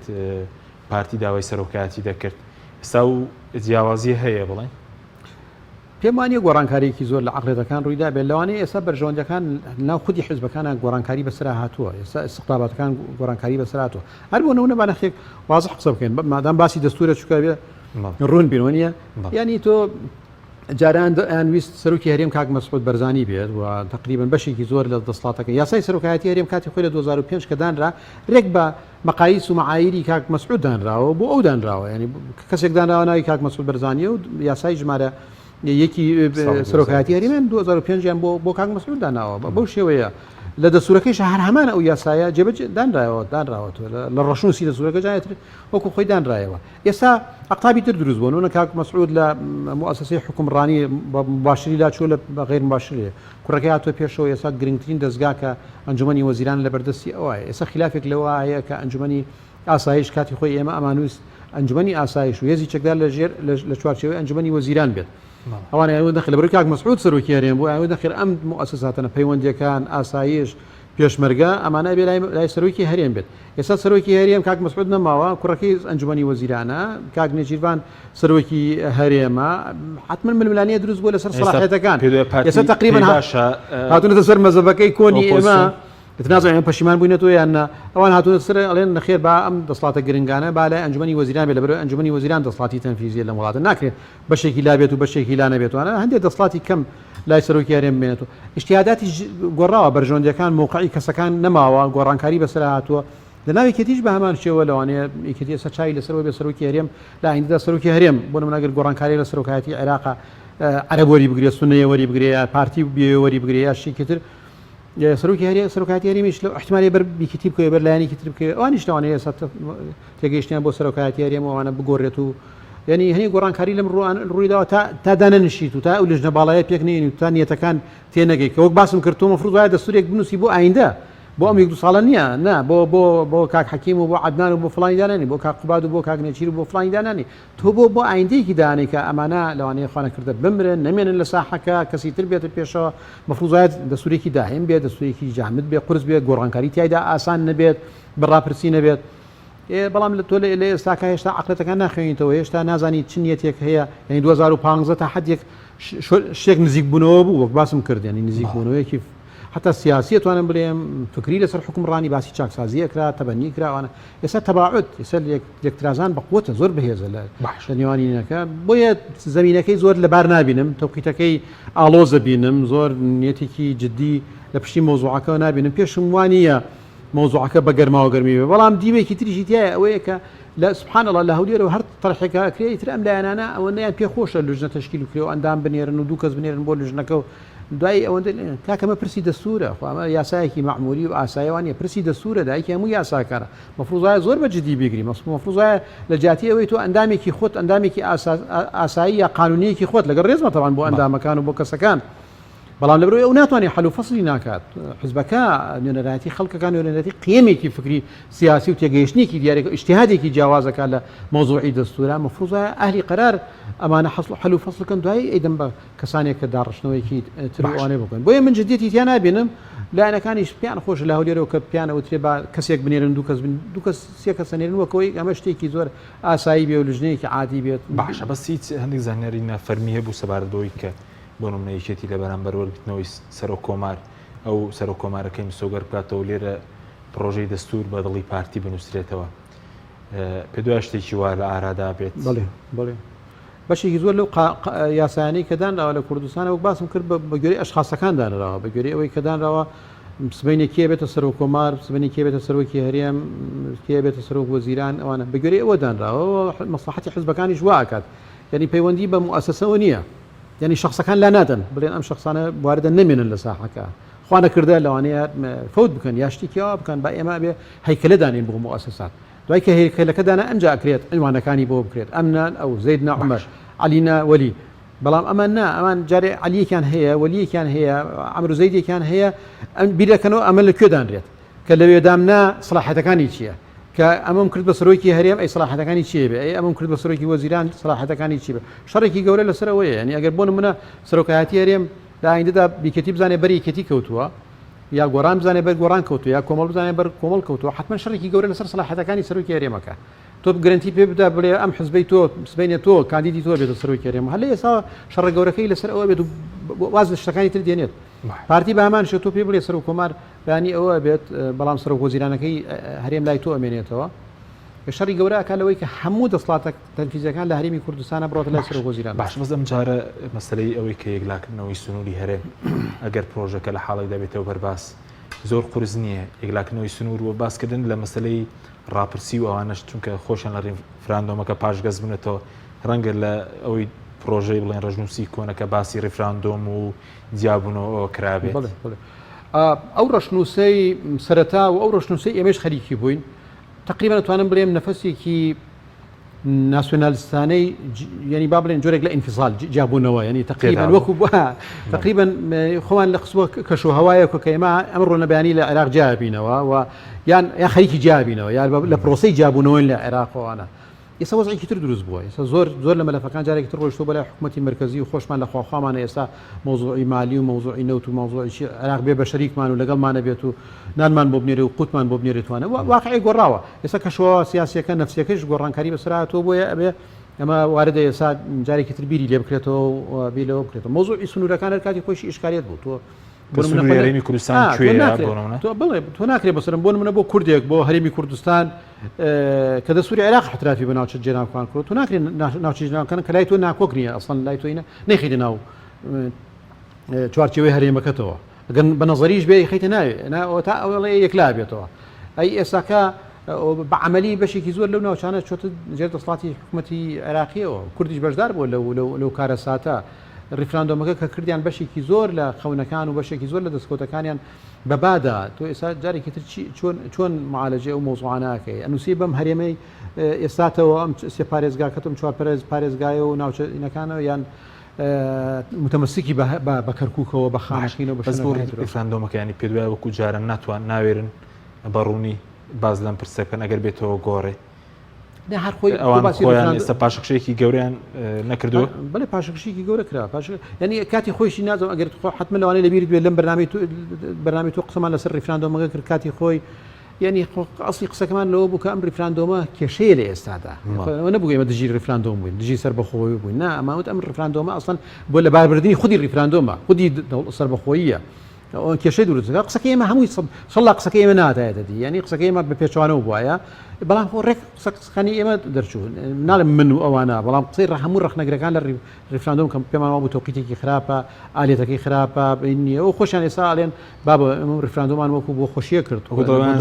پارتی داوای سەرۆکایەتی دەکرد ئێستا و جیاوازی هەیە بڵێن پێم وانیە گۆڕانکاریەکی زۆر لە عەقڵیەتەکان ڕوویدا بێت، لەوانەیە ئێستا بەرژەوەندیەکان لەناو خودی حیزبەکانا گۆڕانکاری بەسەرا هاتووە، ئێستا ئیستقتاباتەکان گۆڕانکاری بەسەر هاتووە. هەر بۆ نموونە با نەختێک وازح قسە بکەین، مادام باسی دەستوورە چونکە ئەبێ ڕوون بین وەنیە؟ یانی تۆ جاران ئەیان ویست سەرۆکی هەرێم کاک مەسعود بەرزانی بێت و تقریبا بەشێکی زۆر لە دەسڵاتەکە یاسای سەرۆکایەتی هەرێم کاتی خۆی لە 2005 کە دانرا رێک بە مەقاییس و مەعاییری کاک مەسعود دانراوە بۆ ئەو دانراوە یانی کەسێک دانراوە ناوی کاک مەسعود بەرزانیە و یاسای ژمارە یەکی سەرۆکایەتی هەرێمیان 2005 یان بۆ بۆ کاک مەسعود داناوە بەو شێوەیە لە دەستورەکەیش هەر هەمان ئەو یاسایە جێبەجێ دانرایەوە دانراوەتەوە لە ڕەشنووسی دەستورەکە جارێتر وەکو خۆی دانرایەوە ئێستا ئەقتابی تر دروست بوون کاک مەسعود لە موسسەی حکومڕانی مباشری لا چوو لە غیر مباشری کوڕەکەی هاتووە پێشەوە ئێستا گرنگترین دەزگا کە ئەنجومەنی وەزیران لەبەردەستی ئەوایە ئێستا خیلافێک لەوە هەیە کە ئەنجومەنی ئاسایش کاتی خۆی ئێمە ئەمانویست ئەنجومەنی ئاسایش و هێزی چەکدار لە ژێر لە چوارچێوەی ئەنجومەنی وەزیران بێت ئەوان ئەوە دەخل لەبەر کاک مەسعود سەرۆکی هەرێم بوو ئەوە دەخێر ئەم موسساتەنە پەیوەندیەکان ئاسایش پێشمەرگە ئەمانە ئەبێ لای لای سەرۆکی هەرێم بێت ئێستا سەرۆکی هەرێم کاک مەسعود نەماوە کوڕەکەی ئەنجومەنی وەزیرانە کاک نێچیرڤان سەرۆکی هەرێمە حتمما ململانێ دروست بووە لەسەر سەڵاحیەتەکان ئێستا تقریبا باشە هاتوونەتە سەر مەزەبەکەی کۆنی ئێمە نازانم ئێمە پەشیمان بووینەتەوە یان نا ئەوان هاتوونە سەر ئەڵێن نەخێر با ئەم دەسڵاتە گرنگانە با لای ئەنجومەنی وەزیران بێت لەبەرئەوەی ئەنجومەنی وەزیران دەسڵاتی تەنفیزیە لەم وڵاتە ناکرێت بەشێکی لا بێت و بەشێکی لا نەبێت وانە هەندێک دەسڵاتی کەم لای سەرۆکی هەرێم بمێنێتەوە ئیجتیهاداتیش گۆڕاوە بەرژەوەندیەکان مەوقعی کەسەکان نەماوە گۆڕانکاری بەسەرا هاتووە لە ناو یەکێتیش بە هەمان شێوە لەوانەیە یەکێتی ئێستا چاوی لەسەرەوە بێ سەرۆکی هەرێم لە ئایندەدا سەرۆکی هەرێم بۆ نمونە ئەگەر گۆڕانکاری لە سەرۆکایەتی عێراقا عەرەب وەری بگرێ سوننەیە وەری بگرێ یا پارتی بێ وەری بگرێ یا شتێکی تر سەرۆکی هەرێ سەرۆکایەتی هەرێمیش لەو احتمالی بەر یەکێتی بکەوێ بەر لایەنێکی تر بکەوێ ئەوانیش لەوانەیە ئێستا تێگەیشتیان بۆ سەرۆکایەتی هەرێم و ئەوانە بگۆڕێت و یعنی هەنی گۆڕانکاری لەم ڕوان ڕوویداوە تا تا دانەنشیت و تا ئەو لژنە باڵایە پێک نێنی و تا نیەتەکان تێنەگەی کە وەک باسم کرد تۆ مەفروض وایە دەستورێک بنووسی بۆ ئایندە بۆ ئەم یەک دوو ساڵە نییە نا بۆ بۆ بۆ کاک حەکیم و بۆ عەدنان و بۆ فڵانی دانانی بۆ کاک قوباد و بۆ کاک نێچیر و بۆ فڵانی دانانی تۆ بۆ بۆ ئایندەیەکی دانێ کە ئەمانە لەوانەیە خوا نەکردە بمرن نەمێنن لە ساحەکە کەسی تر بێتە پێشەوە مەفروض وایە دەستورێکی دایم بێت دەستورێکی جامد بێ قورس بێت گۆڕانکاری تیایدا ئاسان نەبێت بە ڕاپرسی نەبێت بەڵام لە تۆ لە ئێستاکە هێشتا عقلەتەکان ناخوێنیتەوە هێشتا نازانی چ نیەتێک هەیە یعنی 2015 تا حدێک شتێک نزیک بوونەوە بوو وەک باسم کرد یعنی نزیک بوونەوەیەکی حتا سیاسی توانم بڵێم فکری لەسەر حکومڕانی باسی چاکسازی ئەکرا تەبەنی کراوانە ئێستا تەباعد ئێستا لێکترازان بە قوتە زۆر بەهێزە لە لە نێوانینەکە بۆیە زمینەکەی زۆر لەبار نابینم تەوقیتەکەی ئاڵۆزە بینم زۆر نیەتێکی جدی لە پشتی مۆزوعەکەەوە نابینم پێشم وانە مەوزوعەکە بە گەرماوە گەرمی بێ بەڵام دیوێکی تریشی تایە ئەوەیە کە لە سبحان الله لە هەولێرەوە هەر تەرحێکە ئەکرێ ئیتر ئەم لایەنانە ئەوەندەیان پێ خۆشە لوژنە تەشکیل بکرێ و ئەندام بنێرن و دوو کەس بنێرن بۆ لوژنەکە و دوایی ئەوەندە کاکە ئەمە پرسی دەستورە خۆ ئەمە یاسایەکی مەعمولی و ئاسایەوە نیە پرسی دەستورە دایکی هەموو یاساکانە مەفروض وایە زۆر بە جدی بیگری مەفروض وایە لە جیاتی ئەوەی تۆ ئەندامێکی خۆت ئەندامێکی ئاسایی یا قانونیەکی خۆت لەگەڵ ڕێزمە تەوان بۆ ئەندامەکان و بۆ کەسەکان. بەڵام لەبەرئەوەی ئەو ناتوانێت حەل و فەسلی ناکات، حزبەکە نوێنەرایەتی خەڵکەکان نوێنەرایەتی قیەمێکی فکری سیاسی و تێگەیشتنێکی دیارێک و ئیجتیهادێکی جیاوازەکە لە مەوزوعی دەستورا مەفروزە ئەهلی قەرار ئەمانە حەسڵ حەل و فەسڵ کەن دوایی ئەیدەن بە کەسانێک کە داڕشتنەوەیەکی تر و ئەوانەی بکەن بۆیە من جدیەتی تیا نابینم لایەنەکانیش پێیان خۆشە لە هەولێرەوە کە پێیان ئەوترێ با کەسێک بنێرن دوو کەس بن دوو کەس سێ کەس ئەنێرن وەک ئەوەی ئەمە شتێکی زۆر ئاسایی بێ و لژنەیەکی عادی بێت. باشە بەس هیچ هەندێک زانیاری نافەرمی هەبوو سەبارەت بەوەی کە بۆ نمونە یەکێتی لە بەرامبەر وەرگرتنەوەی سەرۆک کۆمار ئەو سەرۆک کۆمارەکەی مسۆگەر بکاتەوە لێرە پڕۆژەی دەستور بە دڵی پارتی بنووسرێتەوە پێ دوای شتێکی وا لە ئارادا بێت؟ بەڵێ بەڵێ بەشێکی زۆر لەو یاسایانەی کە دانراوە لە کوردستان وەک باسم کرد بە گوێرەی ئەشخاصەکان دانراوە بە گوێرەی ئەوەی کە دانراوە سبەینێ کێ بێتە سەرۆک کۆمار سبەینێ کێ بێتە سەرۆکی هەرێم کێ بێتە سەرۆک وەزیران ئەوانە بە گوێرەی ئەوە دانراوە مەسڵەحەتی حزبەکانیش وا ئەکات یعنی پەیوەندی بە موئەسەسەوە نییە یعنی شخصەکان لا نادەن بڵێن ئەم شخصانە واردە نەمێنن لە ساحەکە خوا نەکردە لەوانەیە فەوت بکەن یا شتێکی وا بکەن با ئێمە بێ هەیکەلە دانێن بۆ موئەسەسات دوای کە هەیکەلەکە دانا ئەمجا ئەکرێت عنوانەکانی بۆ بکرێت ئەمنا ئەو زەید نا عومەر عەلی نا وەلی بەڵام ئەمان نا ئەمان جارێ عەلیەکیان هەیە وەلیەکیان هەیە عەمر و زەیدێکیان هەیە ئەم بیرەکەنەوە ئەمە لە کوێ دانرێت کە لەوێدام نا سەڵاحەتەکانی چییە؟ کە ئەمەم کرد بە سەرۆکی هەرێم ئەی سەڵاحەتەکانی چییە بێ؟ ئەی ئەمەم کرد بە سەرۆکی وەزیران سەڵاحەتەکانی چی بێ؟ شەڕێکی گەورە لەسەر ئەوەیە یانی ئەگەر بۆ نمونە سەرۆکایەتی هەرێم لە ئایندەدا یەکێتی بزانێ بەر یەکێتی کەوتووە یا گۆڕان بزانێ بەر گۆڕان کەوتووە یا کۆمەڵ بزانێ بەر کۆمەڵ کەوتووە حتمما شەڕێکی گەورە لەسەر سەڵاحەتەکانی سەرۆکی هەرێمەکە تۆ گرنتی پێ بدە بڵێ ئەم حزبەی تۆ سبەینێ تۆ کاندیدی تۆ بێتە سەرۆکی هەرێم هەر لە ئێستا شەڕە گەورەکەی لەسەر ئەوە بێت و واز لە شتەکانی تر دێنێت پارتی بە هەمان شێوە تۆ پێی بڵێ سەرۆک کۆمار بەیانی ئەوە ئەبێت بەڵام سەرۆک وەزیرانەکەی هەرێم لای تۆ ئەمێنێتەوە شەڕی گەورە ئەکا لەوەی کە هەموو دەسڵاتە تەنفیزیەکان لە هەرێمی کوردستانە بڕۆتە لای سەرۆک وەزیران. باش بەس ئەم جارە مەسەلەی ئەوەی کە یەکلاکردنەوەی سنووری هەرێم ئەگەر پرۆژەکە لە حاڵێکدا بێتەوە بەرباس زۆر قورس نییە یەکلاکردنەوەی سنوور و باسکردن لە مەسەلەی ڕاپرسی و ئەوانەش چونکە خۆشیان لە ڕیفراندۆمەکە پاشگەز بوونەتەوە ڕەنگە لە ئەوەی پرۆژەی بڵێن ڕەشنووسی کۆنەکە باسی ڕیفراندۆم و جیابوونەوە کرابێت. بەڵێ بەڵێ ئەو ڕەشنووسەی سەرەتا و ئەو ڕەشنووسەی ئێمەش خەریکی بووین تقریبا ئەتوانم بڵێم نەفەسێکی ناسیۆنالیستانەی یعنی با بڵێن جۆرێک لە ئینفیسال جیابوونەوە یعنی تقریبا وەکو تقریبا خۆمان لە خستووە کەش و هەوایە کە ئێمە ئەمڕۆ نەبیانی لە عێراق جیابینەوە و یان یا خەریکی جیابینەوە یا لە پرۆسەی جیابوونەوەین لە عێراقەوەە ئێستا وەزعێکی تر دروست بووە ئێستا زۆر زۆر لە مەلەفەکان جارێکی تر ڕۆیشتووە بەلای حکوومەتی مەرکەزی و خۆشمان لە خواخوامانە ئێستا مەوزوعی مالی و مەوزوعی نەوت و مەوزوعی چی عێراق بێ بە شەریکمان و لەگەڵمانە بێت و نانمان بۆ بنێرێ و قوتمان بۆ بنێرێتوانە واقعی گۆڕاوە ئێستا کەشوهەوا سیاسیەکە نەفسیەکەش گۆڕانکاری بەسەر هاتووە بۆیە ئەبێ ئەمە واردە ئێستا جارێکی تر بیری لێ بکرێتەوە و بیر لەوە بکرێتەوە مەوزوعی سنوورەکان هەر کاتی خۆیشی ئیشکالیەت بوو تۆ بۆ نمونە خۆ هەرێمی کوردستان کوێیە بۆ نمونە تۆ بڵێ تۆ ناکرێ بەسەرم بۆ نمونە بۆ کوردێک بۆ هەرێمی کوردستان کە دەستوری عێراق احترافی بە ناوچە جێناوکان کرد تۆ ناکرێ ناوچە جێناوکان کە لای تۆ ناکۆک نییە ئەسڵەن لای تۆ ئینە نەیخەیتە ناو چوارچێوەی هەرێمەکەتەوە ئەگەر بە نەزەریش بێ خەیتە ناوێ تا ئەوڵێ یەکلا بێتەوە ئەی ئێساکە بە عملی بەشێکی زۆر لەو ناوچانە چۆتە ژێر دەسڵاتی حکوومەتی عێراقیەوە کوردیش بەشدار بووە لەو لەو کارەساتە ڕیفراندۆمەکە کە کردیان بەشێکی زۆر لە خەونەکان و بەشێکی زۆر لە دەستکەوتەکانیان بە بادا تۆ ئێستا جارێکی تر چی چۆن چۆن معالەجەی ئەو مەوزوعانە ئەکەی ئەنووسی بەم هەرێمەی ئێستاتەوە ئەم سێ پارێزگاکەتم چوار پارێز پارێزگایە و ناوچە ئینەکانەوە یان متەمەسکی بە کەرکووکەوە بە خانەقینەوە بە بەس بۆ ڕیفراندۆمەکە ینی پێ دوای وەکو جاران ناتوان ناوێرن بە ڕوونی باز لەم پرسە بکەن ئەگەر بێتەوە گۆڕێ نا هەر خۆی ئەوان باسی خۆیان ئێستا پاشەکشەیەکی گەورەیان نەکردووە بەڵێ پاشەکشێکی گەورە کرا پاش یعنی کاتی خۆیشی نازم ئەگەر خۆ حتمما لەوانەیە لەبیرت بێت لەم بەرنامەی تو بەرنامەی تۆ قسەمان لەسەر ڕیفراندۆمەکە کرد کاتی خۆی یعنی ئەسلی قسەکەمان لەوە بوو کە ئەم ڕیفراندۆمە کێشەیە لە ئێستادا ئەوە نەبوو ئێمە دژی ڕیفراندۆم بووین دژی سەربەخۆیی بووین نا ئەماوت ئەم ڕیفراندۆمە ئەسڵەن بۆ لەباربردنی خودی ڕیفراندۆمە خودی سەربەخۆییە کێشەی دروست دەکات قسەکەی ئێمە هەمووی سەڵا قسەکەی ئێمە ناتایەتە دی یعنی قسەکەی ئێمە بە پێچوانەوە بواە بەڵام خۆ ڕێک قسە قسەکانی ئێمە دەرچوو ناڵێم من و ئەوانە بەڵام قسەی ڕە هەموو ڕەخنەگرەکان لە ڕیفراندۆم کە پێمان وابوو تەوقیتێکی خراپە ئالێتەکەی خراپە نییە و خۆشیان ئێستا ئەڵێن بابە ئێمە ڕیفراندۆمان وەکو بۆ خۆشیە کرد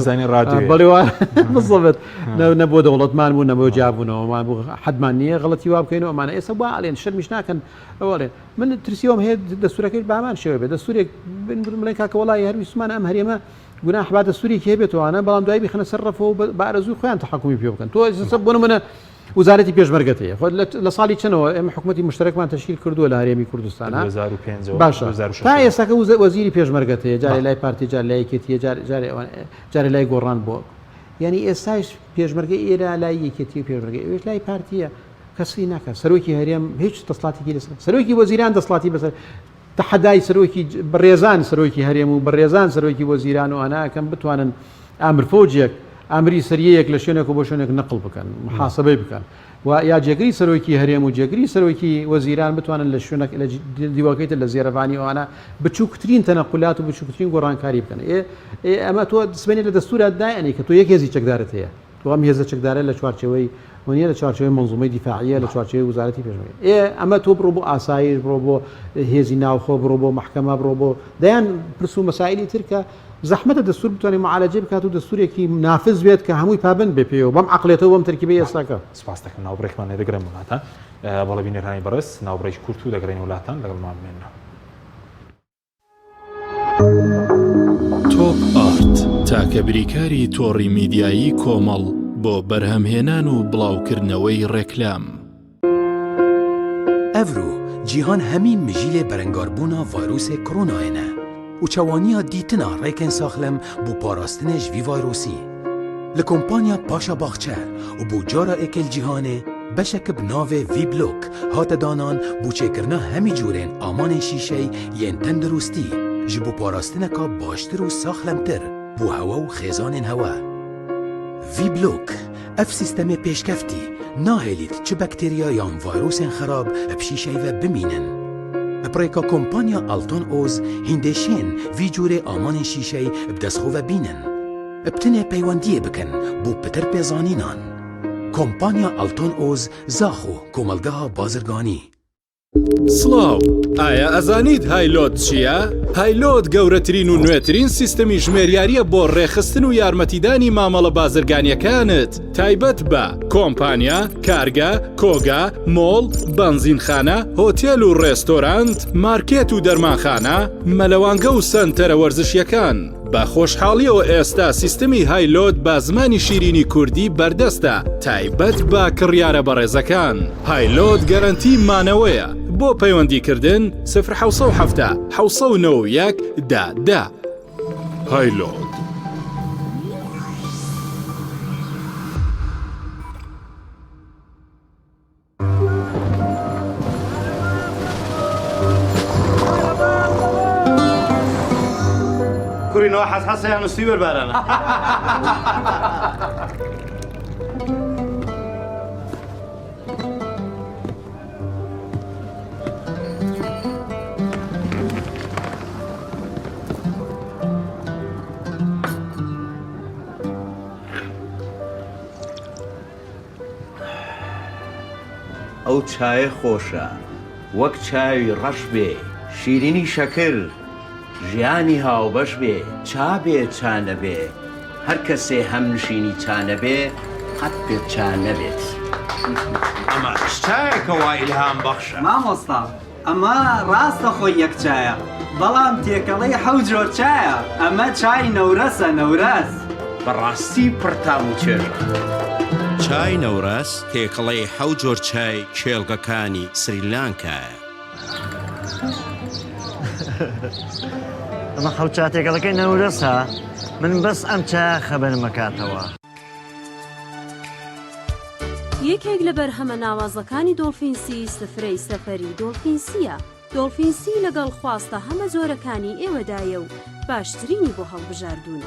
زانی ڕادیۆ بەڵێ بزڵبێت نە بۆ دەوڵەتمان بوو نە بۆ جیابوونەوەمان بوو حەدمان نییە غەڵەتی وا بکەین و ئەمانە ئێستا با ئەڵێن شەرمیش ناکەن ئەوەڵێن من ترسی ئەوەم هەیە دەستورەکەیش بە هەمان شێوە بێت دەستورێک بڵێن کاکە وەڵی هەر ویستمان ئەم هەرێمە گوناح با دەستورێکی هەبێتوانە بەڵام دوای بیخەنە سەر ڕەفەوە بە ئارەزووی خۆیان تەحەکومی پێ بکەن تۆ ئێستا بۆ نمونە. وزارەتی پێشمەرگەت هەیە خۆ لە ساڵی چەنەوە ئێمە حکوومەتی مشتەرەکمان تەشکیل کردووە لە هەرێمی کوردستان 2005 باشە تا ئێستاکە وەزیری پێشمەرگەت هەیە جارێ لای پارتی جار لای یەکێتیە جارێ جارێ لای گۆڕان بووە یعنی ئێستاش پێشمەرگە ئێرە لای یەکێتی و پێشمەرگە ئەوێش لای پارتیە کەسی ناکە سەرۆکی هەرێم هیچ دەسڵاتێکی لەسەر سەرۆکی وەزیران دەسڵاتی بەسەر تەحەدای سەرۆکی بەڕێزان سەرۆکی هەرێم و بەڕێزان سەرۆکی وەزیران و ئەنا ئەکەم بتوانن ئامر فەوجێک ئامری سەریەیەک لە شوێنێک و بۆ شوێنێک نەقڵ بکەن محاسبەی بکەن و یا جێگری سەرۆکی هەرێم و جێگری سەرۆکی وەزیران بتوانن لە شوێنێک لە دیوەکەی تر لە زێرەڤانی ئەوانە بچووکترین تەنەقولات و بچووکترین گۆڕانکاری بکەن ئێ ئەمە تۆ سبەینێ لە دەستورا دایەنی کە تۆ یەک هێزی چەکدارت هەیە تۆ ئەم هێزە چەکدارە لە چوارچێوەی وەنیە لە چوارچێوەی مەنزومەی دیفاعیە لە چوارچێوەی وزارەتی پێشمەرگە ئێ ئەمە تۆ بڕۆ بۆ ئاسایش بڕۆ بۆ هێزی ناوخۆ بڕۆ بۆ مەحکەمە بڕۆ بۆ دەیان پرس و مەسائلی تر کە زەحمەتە دەستور بتوانێت معالەجەی بکات و دەستورێکی نافز بێت کە هەمووی پابەند بێ پێیەوە بەم عەقڵێتەوە بەم تەرکیبەی ئێستاکە. سپاس دەکەم ناوبڕێکمان لێ دەگرم وڵاتان بەڵێ بینەرانی بەڕێز ناوبڕێکی کورت و دەگەڕێین وڵاتان لەگەڵمان بمێننەوە. تۆپ ئارت تاکە بریکاری تۆڕی میدیایی کۆمەڵ بۆ بەرهەمهێنان و بڵاوکردنەوەی ڕێکلام. ئەڤرۆ جیهان هەمی مژیلێ بەرەنگاربوونا ڤایرۆسێ کرۆنایێ نە و چەوانییا دیتنا ڕێکێن ساخلم بۆ پاراستنێ ژ ڤی ڤایرۆسی لە کۆمپانیا پاشا باخچە و بۆ جارا ئێکێ ل جیهانێ بەشەک ب ناڤێ ڤی بلۆک هاتە دانان بۆ چێکرنا هەمی جورێن ئامانێن شیشەی یێن تەندروستی ژ بۆ پاراستنەکا باشتر و ساخلەمتر بۆ هەوە و خێزانێن هەوە. ڤی بلۆک ئەڤ سیستەمێ پێشکەفتی ناهێلیت چ بەکتریا یان ڤایرۆسێن خەراب ب شیشەی ڤە بمینن. ب ڕێکا کۆمپانیا ئەڵتۆن ئۆز هیندێ شێن ڤی جورێ ئامانێن شیشەی ب دەس خۆ ڤە بینن. ب تنێ پەیوەندیێ بکەن بۆ پتر پێزانینان. کۆمپانیا ئەڵتۆن ئۆز زاخۆ کۆمەڵگەها بازرگانی. سڵاو، ئایا ئەزانیت هایلۆد چییە؟ هایلۆد گەورەترین و نوێترین سیستەمی ژمێریارییە بۆ ڕێکخستن و یارمەتیدانی مامەڵە بازرگانییەکانت تایبەت بە، کۆمپانیا، کارگە، کۆگا، مۆڵ، بەنزینخانە، هۆتێل و ڕێستۆرانت، مارکێت و دەرمانخانە، مەلەوانگە و سەنتەرە وەرزشییەکان. بە خۆشحاڵیەوە ئێستا سیستمی هایلۆد بە زمانی شیرینی کوردی بەردەستە تایبەت بە کڕیارە بەڕێزەکان. هایلۆد گەرەنتی مانەوەیە. بۆ پەیوەندی کردن سفر 770 791 دە دە. هایلۆد. کوڕینەوە حەسحەسەیان و سیوەر بارانە. ئەو چایە خۆشە وەک چاوی ڕەش بێ شیرینی شەکر ژیانی هاوبەش بێ چا بێ چا نەبێ هەر کەسێ هەمنشینی چا نەبێ قەت پێ چا نەبێت. ئەمە چ چایەکە وا ئیلهام بەخشە؟ مامۆستا ئەمە ڕاستە خۆی یەک چایە بەڵام تێکەڵەی حەو جۆر چایە ئەمە چای نەورەسە نەورەس. بەڕاستی پڕ تام و چێژە. چای نەورەس تێکەڵەی حەو جۆر چای کێڵگەکانی سریلانکایە. ئەمە حەو چا تێکەڵەکەی نەورەسە من بەس ئەم چایە خەبەرم ئەکاتەوە. یەکێک لە بەرهەمە ناوازەکانی دۆڵفینسی سفرەی سەفەری دۆڵفینسییە. دۆڵفینسی لەگەڵ خواستە هەمە جۆرەکانی ئێوەدایە و باشترینی بۆ هەڵبژاردوون.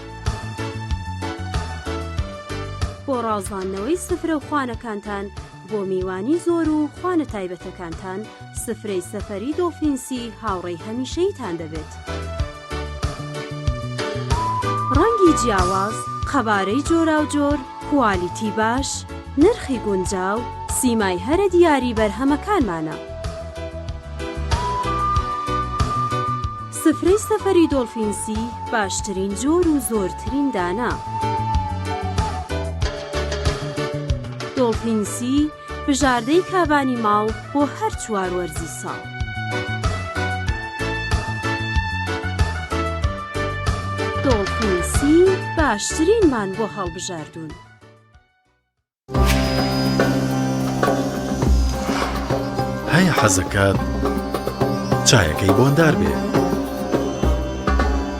بۆ ڕازاندنەوەی سفرە و خوانەکانتان بۆ میوانی زۆر و خوانە تایبەتەکانتان، سفرەی سەفەری دۆڵفینسی هاوڕێی هەمیشەییتان دەبێت. ڕەنگی جیاواز، قەبارەی جۆراوجۆر، کوالیتی باش، نرخی گونجاو، سیمای هەرە دیاری بەرهەمەکانمانە. سفرەی سەفەری دۆڵفینسی باشترین جۆر و زۆرترین دانە. دۆڵفینسی بژاردەی کابانی ماڵ بۆ هەر چوار وەرزی ساڵ. دۆڵفینسی باشترینمان بۆ هەڵبژاردوون. هەیە حەزەکات چایەکەی بۆندار بێ.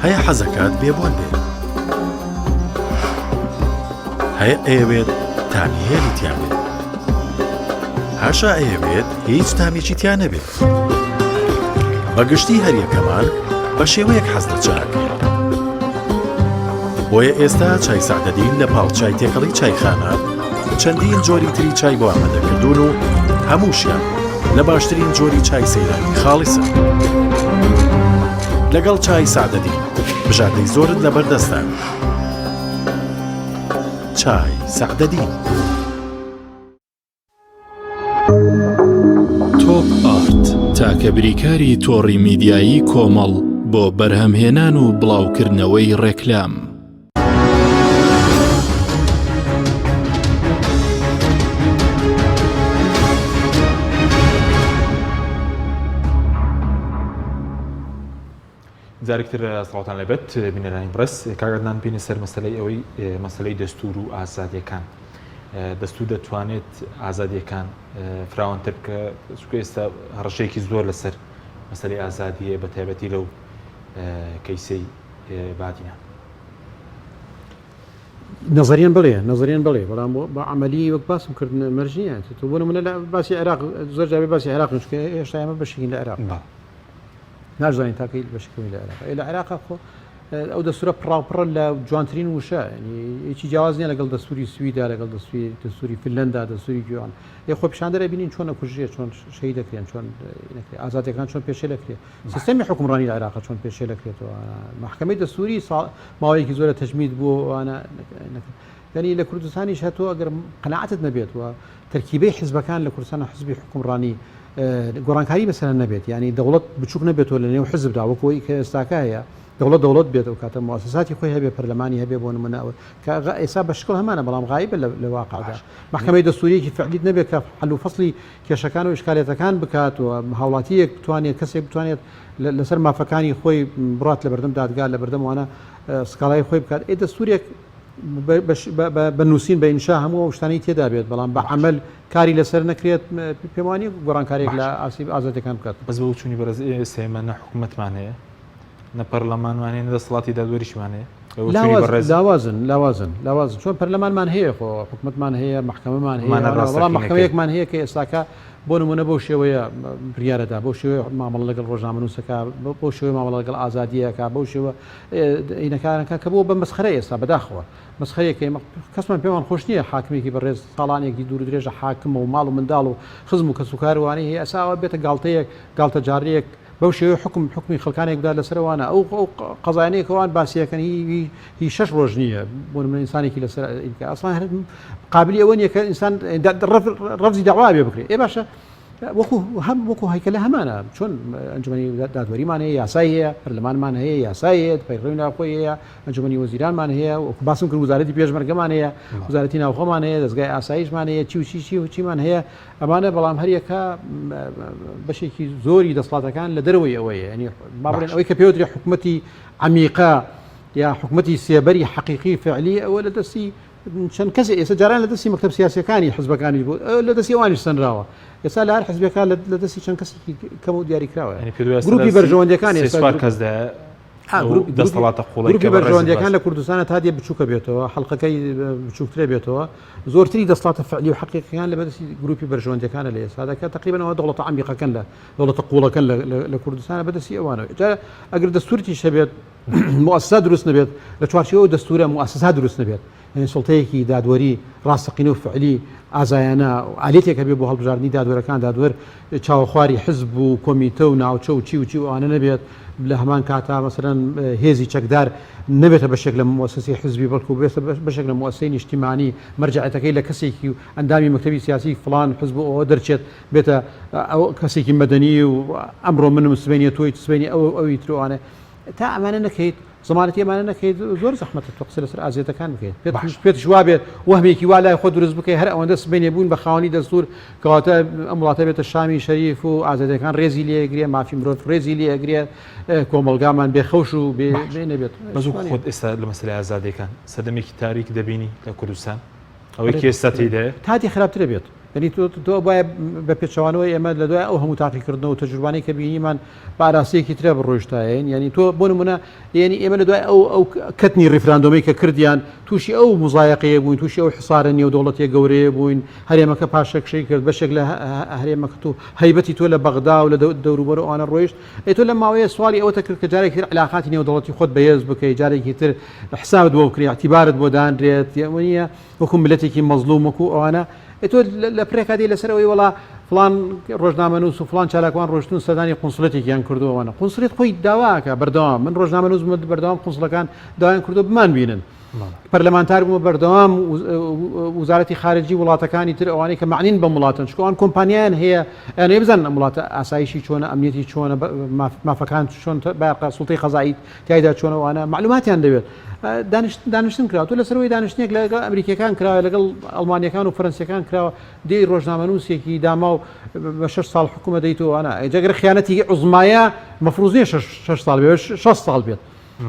هەیە حەزەکات بێ بۆن بێ. هەیە ئەیەوێت تامی هێلی تیا بێت. هەشە ئەیەوێت هیچ تامێکی تیا نەبێت. بە گشتی هەریەکەمان بە شێوەیەک حەز لە چاکەیە. بۆیە ئێستا چای سەعدەدین لە پاڵ چای تێکەڵی چایخانە چەندین جۆری تری چای بۆ ئامادە کردوون و هەمووشیان لە باشترین جۆری چای سەیرانی خاڵیسن. لەگەڵ چای سەعدەدین بژاردەی زۆرت لەبەردەستە. چای سەعدەدین. تۆپ ئارت تاکە بریکاری تۆڕی میدیایی کۆمەڵ بۆ بەرهەمهێنان و بڵاوکردنەوەی ڕێکلام. جارێک تر سڵاوتان لێبێت بینەرانی بەڕێز کاک عەدنان بینە سەر مەسەلەی ئەوەی مەسەلەی دەستور و ئازادیەکان دەستور دەتوانێت ئازادیەکان فراوانتر بکە چونکە ئێستا هەڕەشەیەکی زۆر لەسەر مەسەلەی ئازادی هەیە بە تایبەتی لەو کەیسەی بادینان. نظریان بڵێ نظریان بڵێ بەڵام بە عملی وەک باسم کرد مەرج نییە تۆ بۆ نمونە لە باسی عێراق زۆر جارێ باسی عێراق چونکە هێشتا ئێمە بەشێکین لە عێراق ناشزانین تاکەی بەشەکەی لە عێراق لە عێراق خۆ ئەو دەستورە پڕاوپڕە لە جوانترین وشە هیچی جیاواز نییە لەگەڵ دەستوری سویدا لەگەڵ دەستوری دەستوری فنلندا دەستوری جوان ئێ خۆپیشاندەر بینین چۆن ئەکوژرێت چۆن شەهید دەکرێن چۆن نەکرێت ئازادیەکان چۆن پێشێل دەکرێت سیستەمی حکومڕانی لە عێراق چۆن پێشێل دەکرێتەوە محکمەی دەستوری ماوەیەکی زۆرە تەجمید بووە ئەوانە یعنی لە کوردستانیش هەتۆ ئەگەر قەناعەتت نەبێت و تەرکیبەی حزبەکان لە کوردستان حزبی حکومڕانی گۆڕانکاری بەسەر نەبێت یعنی دەوڵەت بچوک نەبێتەوە لە نێو حزبدا وەکو ئەوەی کە ئێستاکە هەیە دەوڵەت دەوڵەت بێت ئەو کاتە موسساتی خۆی هەبێ پەرلەمانی هەبێ بۆ نمونە ئەوە کە ئێستا بە شکڵ هەمانە بەڵام غایبە لە واقعدا محکمەی دەستوریەکی فعلیت نەبێت کە حل و فەصلی کێشەکان و ئیشکالێتەکان بکات و هاوڵاتیەک بتوانێت کەسێک بتوانێت لەسەر مافەکانی خۆی بڕات لە بەردەم دادگا لە بەردەم وانە سکاڵای خۆی بکات ئێ دەستورێک بە نووسین بە ئینشا هەموو ئەو شتانەی تێدا بێت بەڵام بە عەمەل کاری لەسەر نەکرێت پێم وانییە گۆڕانکارییەک لە ئاستی ئازادیەکان بکات. بەس بە بۆچوونی بەڕێز ئێستا ئێمە نە حکومەتمان هەیە نە پەرلەمانمان هەیە نە دەسەڵاتی دادوەریشمان هەیە بە بۆچوونی بەڕێز لاوازن لاوازن لاوازن چۆن پەرلەمانمان هەیە خۆ حکومەتمان هەیە مەحکەمەمان هەیە مانە بەڵام ڕاستەقینەکەی. مەحکەمەیەکمان هەیە کە ئێستاکە بۆ نمونە بەو شێوەیە بریارەدا بەو شێوەیە مامەڵە لەگەڵ ڕۆژنامەنووسەکە بەو شێوەیە مامەڵە لەگەڵ ئازادیەکە بەو شێوە ئینەکانەکە کە بووە بە مەسخەرە ئێستا بەداخەوە مەسخەرەیەکە ئێمە کەسمان پێمان خۆش نییە حاکمێکی بەڕێز ساڵانێکی دوور و درێژە حاکمە و ماڵ و منداڵ و خزم و کەسوکار و وانەی هەیە ئەسا ئەوە بێتە گاڵتەیەک گاڵتەجاڕیەک بەو شێوەیە حکم حکمی خەڵکانێک بدات لەسەر ئەوانە ئەو ئەو قەزایانەیە کە ئەوان باسیەکەن هی هی هی شەش ڕۆژ نییە بۆ نمونە ئینسانێکی لەسەر ئەسڵان هەر قابلی ئەوە نییە کە ئینسان ڕەفزی دەعوا بێ بکرێ ئێ باشە وەکو هەم وەکو هەیکەلە هەمانە چۆن ئەنجومەنی دادوەریمان هەیە یاسای هەیە پەرلەمانمان هەیە یاسای هەیە پەیڕەوی ناوخۆی هەیە ئەنجومەنی وەزیرانمان هەیە وەکو باسم کرد وەزارەتی پێشمەرگەمان هەیە وەزارەتی ناوخۆمان هەیە دەزگای ئاسایشمان هەیە چی و چی چی و چیمان هەیە ئەمانە بەڵام هەریەکە بەشێکی زۆری دەسڵاتەکان لە دەرەوەی ئەوەیە ینی با بڵێن ئەوەی کە پێوتری حکومەتی عەمیقە یا حکومەتی سێبەری حەقیقی فعلی ئەوە لە دەستی چەند کەسێ ئێستا جاران لە دەستی مەکتەب سیاسیەکانی حزبەکانیش بوو لە دەستی ئەوانیش سەنراوە ئێستا لە هەر حزبێکا لە دەستی چەند کەسێکی کەم و دیاری کراوە یعنی پێت وایە گروپی بەرژەوەندیەکان سێ ئێستا چوار گروپ کەسدایە ها، ئەو گروپ گروپی دەستەڵاتە قوڵەی گروپی کە بەڕێزت بەرژەوەندیەکان باس لە کوردستانە تا دێ بچووکە بێتەوە حەڵقەکەی بچووکترە بێتەوە زۆرتری دەسڵاتە فعلی و حەقیقیەکان لە بەدەستی گروپی بەرژەوەندیەکانە لە ئێستادا کە تقریبا ئەوە دەوڵەتە عەمیقەکەن لە دەوڵەتە قوڵەکەن لە لە کوردستانە بەدەستی ئەوانەوە جا ئەگەر دەستورتیش هەبێت موئەسسات دروست نەبێت لە چوارچێوە ئەو دەستورە موئەسسات دروست نەبێت یانی سوڵتەیەکی دادوەری ڕاستەقینە و فعلی ئازایانە ئالیەتێک هەبێت بۆ هەڵبژاردنی دادوەرەکان دادوەر چاوەخواری حزب و کۆمیتە و ناوچە و چی و چی و ئەوانە نەبێت لە هەمان کاتا مەسەلەن هێزی چەکدار نەبێتە بەشێک لە موئەسەسەی حزبی بەڵکو بێتە بەشێک لە موئەسەی نیشتیمانی مەرجەعێتەکەی لە کەسێکی و ئەندامی مەکتەبی سیاسی فڵان حزب و ئەوە دەرچێت بێتە ئەو کەسێکی مەدەنی و ئەمڕۆ منم سبەینێ تۆی سبەینێ ئەو ئەوی تر و ئەوانە تا ئەمانە نەکەیت زەمانەتی ئەمانە نەکەیت زۆر زەحمەتە تۆ قسە لەسەر ئازیەتەکان بکەیت پێت باش. پێتش وابێت وەهمێکی وا لای خۆت دروست بکەی هەر ئەوەندە سبەینێ بوون بە خاوەنی دەستور کەواتە ئەم وڵاتە بێتە شامی شەریف و ئازادیەکان ڕێزی لێ ئەگرێ مافی مرۆڤ ڕێزی لێ ئەگرێ کۆمەڵگامان بێ خەوش و بێ باش. بێ نەبێت بەس وەکو شتوانیە. خۆت ئێستا لە مەسەلەی ئازادیەکان سەردەمێکی تاریک دەبینی لە کوردستان ئەوەی ئەرێ کە ئێستا تێیدایە تا دێ خراپترە بێت. یعنی تۆ تۆ وایە بە پێچەوانەوە ئێمە لە دوای ئەو هەموو تاقیکردنەوە و تەجروبانەی کە بینیمان بە ئاراستەیەکی ترە بڕۆیشتایەین یعنی تۆ بۆ نمونە یعنی ئێمە لە دوای ئەو ئەو کەتنی ڕیفراندۆمەی کە کردیان تووشی ئەو مزایەقەیە بووین تووشی ئەو حسارە نێودەوڵەتیە گەورەیە بووین هەرێمەکە پاشەکشەی کرد بەشێک لە هەرێمەکە تۆ هەیبەتی تۆ لە بەغدا و لە دەوروبەر و ئەوانە ڕۆیشت ئەی تۆ لەم ماوەیە سوالی ئەوەتە کرد کە جارێکی تر علاقاتی نێودەوڵەتی خۆت بەهێز بکەی جارێکی تر حسابت بۆ بکرێ اعتیبارت بۆ دانرێت یەوە وەکو میللەتێکی مەزڵوم وەکو ئەوانە ئێ تۆ لە پرێکا دێی لەسەر ئەوەی وەڵا فڵان ڕۆژنامەنووس و فڵان چالاکوان ڕۆشتن و سەردانی قونسڵێتێکیان کردو ئەوانە قونسڵێت خۆی داواکە بەردەوام من ڕۆژنامەنووس بوومە بەردەوام قونسڵەکان داوایان کردو بمان بینن پەرلەمانتار بوومە بەردەوام وزارەتی خارجی وڵاتەکانی تر ئەوانەی کە معنین بەم وڵاتن چونکە ئەوان کۆمپانیایان هەیە ئەیانەوێ بزانن ئەم وڵاتە ئاسایشی چۆنە ئەمنیەتی چۆنە مافەکان چۆن بایەقە سوڵتەی قەزایی تیایدا چۆنە ئەوانە معلوماتیان دەوێت دانیشتن کراوە تۆ لەسەرەوەی دانیشتنێک لەگەڵ ئەمریکیەکان کراوە لەگەڵ ئەڵمانیەکان و فەرەنسیەکان کراوە دێی ڕۆژنامەنووسێکی داما و بە شش ساڵ حکومە دەیت و ئەوانە جەگەر خیانەتی عوزمایە مەفروز نییە شش ساڵ بێت 6 ساڵ بێت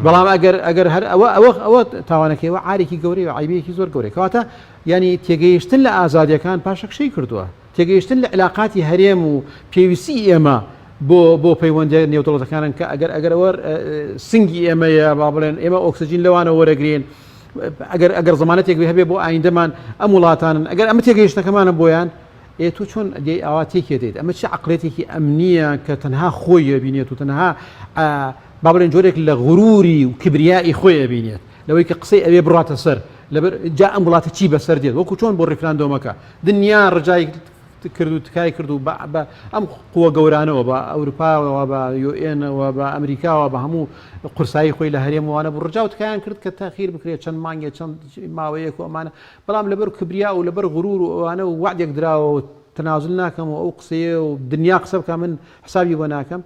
بەڵام ئەگەر ئەگەر هەر ئەوە ئەوە ئەوە تاوانەکەی ئەوە عارێکی گەورەیە و عیبەیەکی زۆر گەورەیە کەواتە یعنی تێگەیشتن لە ئازادیەکان پاشەکشەی کردووە تێگەیشتن لە عیلاقاتی هەرێم و پێویستی ئێمە بۆ بۆ پەیوەندیە نێودەوڵەتەکانن کە ئەگەر ئەگەر ئەوە سنگی ئێمەیە با بڵێن ئێمە ئۆکسجین لەوانە وەرەگرین ئەگەر ئەگەر زمانەتێک هەبێ بۆ ئایندەمان ئەم وڵاتانن ئەگەر ئەمە تێگەیشتەکەمانە بۆیان ئێ تۆ چۆن دێی ئاوا تێکێ دەیت ئەمە چ عقلێتێکی ئەمنیە کە تەنها خۆی ئەبینێت و تەنها با بڵێن جۆرێک لە غروری و کبریایی خۆی ئەبینێت لەوەی کە قسەی ئەوێ بڕاتە سەر لەبەر جا ئەم وڵاتە چی بەسەر دێت وەکو چۆن بۆ ڕیفراندۆمەکە دنیا ڕجای کرد و تکای کرد و بە ئەم قووە گەورانەوە بە ئەوروپاوە بە یوئێنەوە بە ئەمریکاوە بە هەموو قورسایی خۆی لە هەرێم وانە بوو ڕجا و تکایان کرد کە تاخیر بکرێت چەند مانگێ چەند ماوەیەک و ئەمانە بەڵام لەبەر کبریا و لەبەر غرور و ئەوانە و وعدێک دراوە و تەنازول ناکەم و ئەو قسەیە و دنیا قسە بکە من حسابی بۆ ناکەم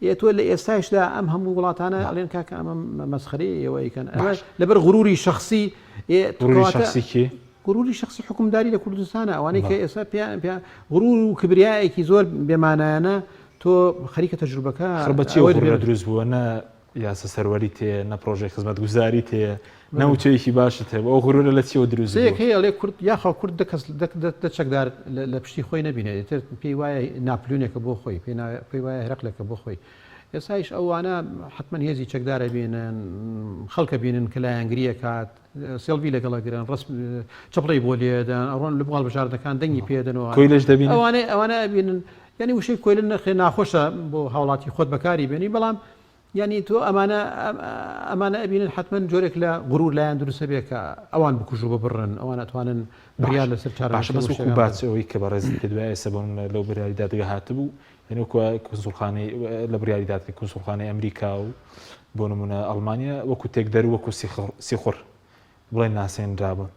ئێ تۆ لە ئێستایشدا ئەم هەموو وڵاتانە ئەڵێن کاکە ئەمە مەسخەرەیە ئێوە ئەیکەن ئەمە لەبەر غروری شخصی غروری شخصی کێ؟ غروری شخصی حکومداری لە کوردستانە ئەوانەی کە ئێستا پێیان پێیان غرور و کبریایەکی زۆر بێمانایانە تۆ خەریکە تەجروبەکە خڕ بە چی ئەوەت غرورە بێ دروست بووە نە یاسا سەروەری تێ نە پرۆژەی خزمەتگوزاری تێ نە وچەیەکی باشت هەبوو ئەو غرورە لە چیەوە دروست قسەیەک بووە؟ هەیە ئەڵێ کورد یاخوا کورد دە کەس دە دە دە چەکدار لە لە پشتی خۆی نەبینێ ئیتر پێی وایە ناپلیونێکە بۆ خۆی پێی ناوێ پێی وایە هرەقلێکە بۆ خۆی ئێستایش ئەوانە حەتمەن هێزی چەکدار ئەبینن خەڵک ئەبینن کە لایەنگری ئەکات سێڵڤی لەگەڵ ئەگرن ڕەسم چەپڵەی بۆ لێدەن ئەڕۆن لە بۆ هەڵبژاردنەکان دەنگی پێ دەن و کۆیلەش دەبینن؟ ئەوانەی ئەوانە ئەبینن یانی وشەی کۆیلە نەخێ ناخۆشە بۆ هاوڵاتی خۆت بەکاری بێنی بەڵام یانی تۆ ئەمانە ئەمانە ئەبینن حتمما جۆرێک لە غرور لایەن دروستە بێ کە ئەوان بکوژ و ببڕن ئەوان ئەتوانن بڕیار لەسەر باشە چارەنووسی بەس وەکو وشەکان باس بدەن. ئەوەی کە بەڕێزت پێت وایە ئێستا بۆ نمونە لەو بڕیاری دادگا هاتبوو یعنی وەکو کونسوڵخانەی لە بڕیاری دادگە کونسوڵخانەی ئەمریکا و بۆ نمونە ئەڵمانیا وەکو تێکدەر و وەکو سیخوڕ بڵێن ناسێنرابوون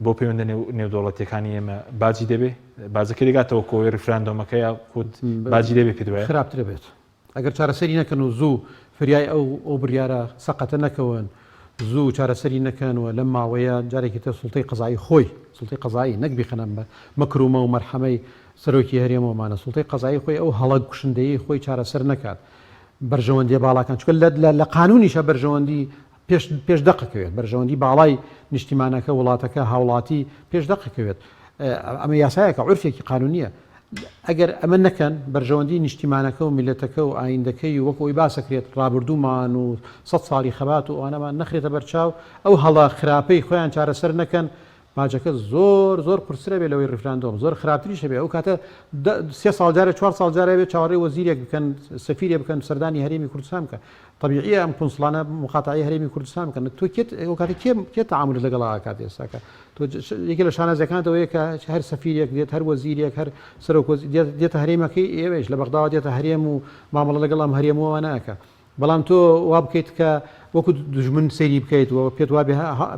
بۆ پەیوەندە نێودەوڵەتیەکانی ئێمە باجی دەبێ باجەکەی دەگاتەوە کۆی ڕیفراندۆمەکە یا خود باجی دەبێ پێت وایە خراپترە بێت ئەگەر چارەسەری نەکەن و زوو فریای ئەو ئەو بڕیارە سەقەتە نەکەون، زوو چارەسەری نەکەن و لەم ماوەیە جارێکی تر سوڵتەی قەزایی خۆی، سوڵتەی قەزایی نەک بیخەنە مەکرومە و مەرحەمەی سەرۆکی هەرێم و ئەمانە، سوڵتەی قەزایی خۆی ئەو هەڵە کوشندەیەی خۆی چارەسەر نەکات، بەرژەوەندیە باڵاکان، چونکە لە لە لە قانونیشا بەرژەوەندی پێش پێش دەق ئەکەوێت، بەرژەوەندی باڵای نیشتیمانەکە، وڵاتەکە، هاوڵاتی پێش دەق ئەکەوێت. ئەمە یاسایەکە، عورفێکی قانونییە. ئەگەر ئەمە نەکەن، بەرژەوەندی نیشتیمانەکە و میللەتەکە و ئایندەکەی و وەک ئەوەی باسەکرێت ڕابردوومان و سەت ساڵی خەبات و ئەوانەمان نەخرێتە بەرچاو، ئەو هەڵە خراپەی خۆیان چارەسەر نەکەن، باجەکە زۆر زۆر قورستر ئەبێت لەوەی ڕیفراندۆم، زۆر خراپتریش ئەبێت. ئەو کاتە دە سێ ساڵ جارێ چوار ساڵ جارێ ئەبێت چاوەڕێی وەزیرێک بکەن، سەفیرێ بکەن سەردانی هەرێمی کوردستان بکا. تەبیعیە ئەم کونسڵانە موقاتەعەی هەرێمی کوردستان بکەن. تۆ کێت ئەو کاتە کێ کێ تەعامولت لەگەڵا ئەکات ئێستاکە؟ تۆ یەکێ لە شانازیەکانت ئەوەیە کە هەر سەفیرێک دێت هەر وەزیرێک هەر سەرۆک وەزیر دێت دێتە هەرێمەکەی ئێوەیش لە بەغداوە دێتە هەرێم و مامەڵە لەگەڵ ئەم هەرێم و ئەوانە ئەکا. بەڵام تۆ وا بکەیت کە وەکو دوژمن سەیری بکەیت و پێت وابێ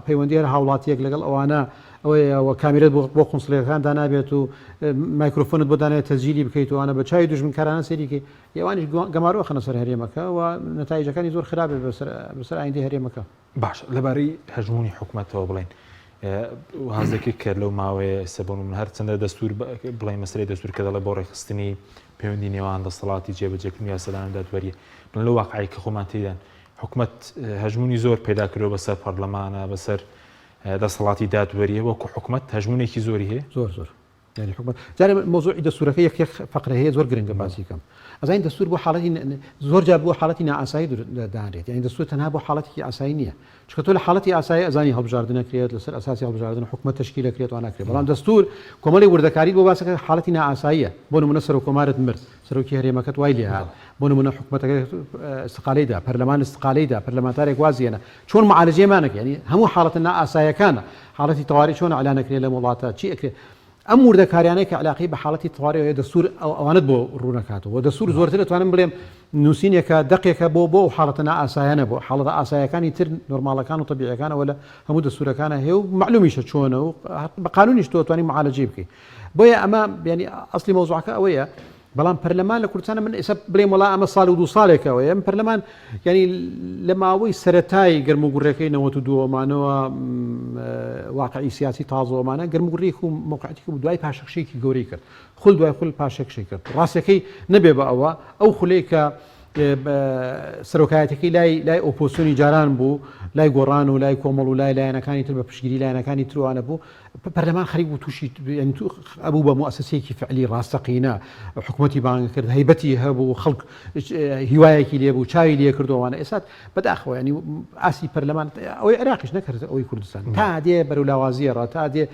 پەیوەندی هەر هاوڵاتیەک لەگەڵ ئەوانە ئەوەیە و کامیرەت بۆ بۆ قونسڵیەکان دانابێت و مایکرۆفۆنت بۆ دانێت تەسجیلی بکەیت و ئەوانە بە چاوی دوژمنکارانە سەیری کەی ئەوانیش گەمارۆ ئەخەنە سەر هەرێمەکە و نەتایجەکانی زۆر خراپ بێت بەسەر بەسەر ئایندەی هەرێمەکە. باشە لەبارەی هەژموونی حکومەتەوە بڵێین هازێکی کە لەو ماوەیە ئێستا بۆ نمونە هەرچەندە دەستور بڵێن مەسەلەی دەستور کە دەڵێ بۆ ڕێکخستنی پەیوەندی نێوان دەسەڵاتی جێبەجێکردن و یاسادانان و دادوەریە بڵێن لەو واقعی کە خۆمان تێیدان حکومەت هەژموونی زۆر پەیدا کردووە بەسەر پەرلەمانە بەسەر دەسەڵاتی دادوەریە وەکو حکومەت هەژموونێکی زۆری هەیە زۆر زۆر. یعنی حکومەت جارێ مەوزوعی دەستورەکە یەک یەک فەقرە هەیە زۆر گرنگە باسی کەم ئەزانین دەستور بۆ حاڵەتی زۆر جار بۆ حاڵەتی نائاسایی دانرێت یعنی دەستور تەنها بۆ حاڵەتێکی ئاسایی نییە چونکە تۆ لە حاڵەتی ئاسایی ئەزانی هەڵبژاردن ئەکرێت لەسەر ئەساسی هەڵبژاردن حکومەت تەشکیل ئەکرێت وان ئەکرێت بەڵام دەستور کۆمەڵی وردەکاریت بۆ باسەکە حاڵەتی نائاساییە بۆ نمونە سەرۆک کۆمارت مرد سەرۆکی هەرێمەکەت وای لێهات بۆ نمونە حکومەتەکە استقالەی دا پەرلەمان استقالەی دا پەرلەمانتارێک وازیێنە چۆن معالجەیەمانەکە یعنی هەموو حاڵەتە نائاسایەکانە حاڵەتی تەواری چۆن ئەعلان ئەکرێت لەم وڵاتە چی ئەکرێت ئەم وردەکاریانەی کە علاقەی بە حاڵەتی تەوارێ هەیە دەستور ئەوانەت بۆ ڕوونەکاتەوە و دەستور زۆرتر ئەتوانم بڵێم نووسینێکە دەقێکە بۆ بۆ ئەو حاڵەتە نائاسایانە بۆ حاڵەتە ئاسایەکانی تر نۆرماڵەکان و تەبیعەکانەوە لە هەموو دەستورەکانە هەیە و مەعلومیشە چۆنە و بە قانونیش تۆ توانی معالەجەی بکەیت بۆیە ئەمە یعنی ئەسلی مەوزوعەکە ئەوەیە بەڵام پەرلەمان لە کوردستانە من ئێستا بڵێم وڵا ئەمە ساڵ و دوو ساڵێکەوەیە ئەم پەرلەمان یعنی لە ماوەی سەرەتای گەرموگوڕەکەی 92مانەوە واقعی سیاسی تازەوەمانە گەرموگوڕێک و موقعەتێک بوو دوای پاشەکشێکی گەورەی کرد خول دوای خول پاشەکشەی کرد ڕاستەکەی نەبێ بە ئەوە ئەو خولەی کە سەرۆکایەتەکەی لای لای ئۆپۆسیۆنی جاران بوو لای گۆڕان و لای کۆمەڵ و لای لایەنەکانی تر بە پشتگیری لایەنەکانی تروانە بوو پەرلەمان خەریک بوو تووشی یعنی تو ئەبوو بە موئەسەسەیەکی فعلی ڕاستەقینە حکوومەتی بانگ کرد هەیبەتی هەبوو خەڵک هیوایەکی لێ بوو چاوی لێ کردووانە ئێستا بەداخەوە ینی ئاسی پەرلەمان ئەوەی عێراقیش نەکرد ئەوەی کوردستان تا دێ بەرەو لاوازیە ڕا تا دێ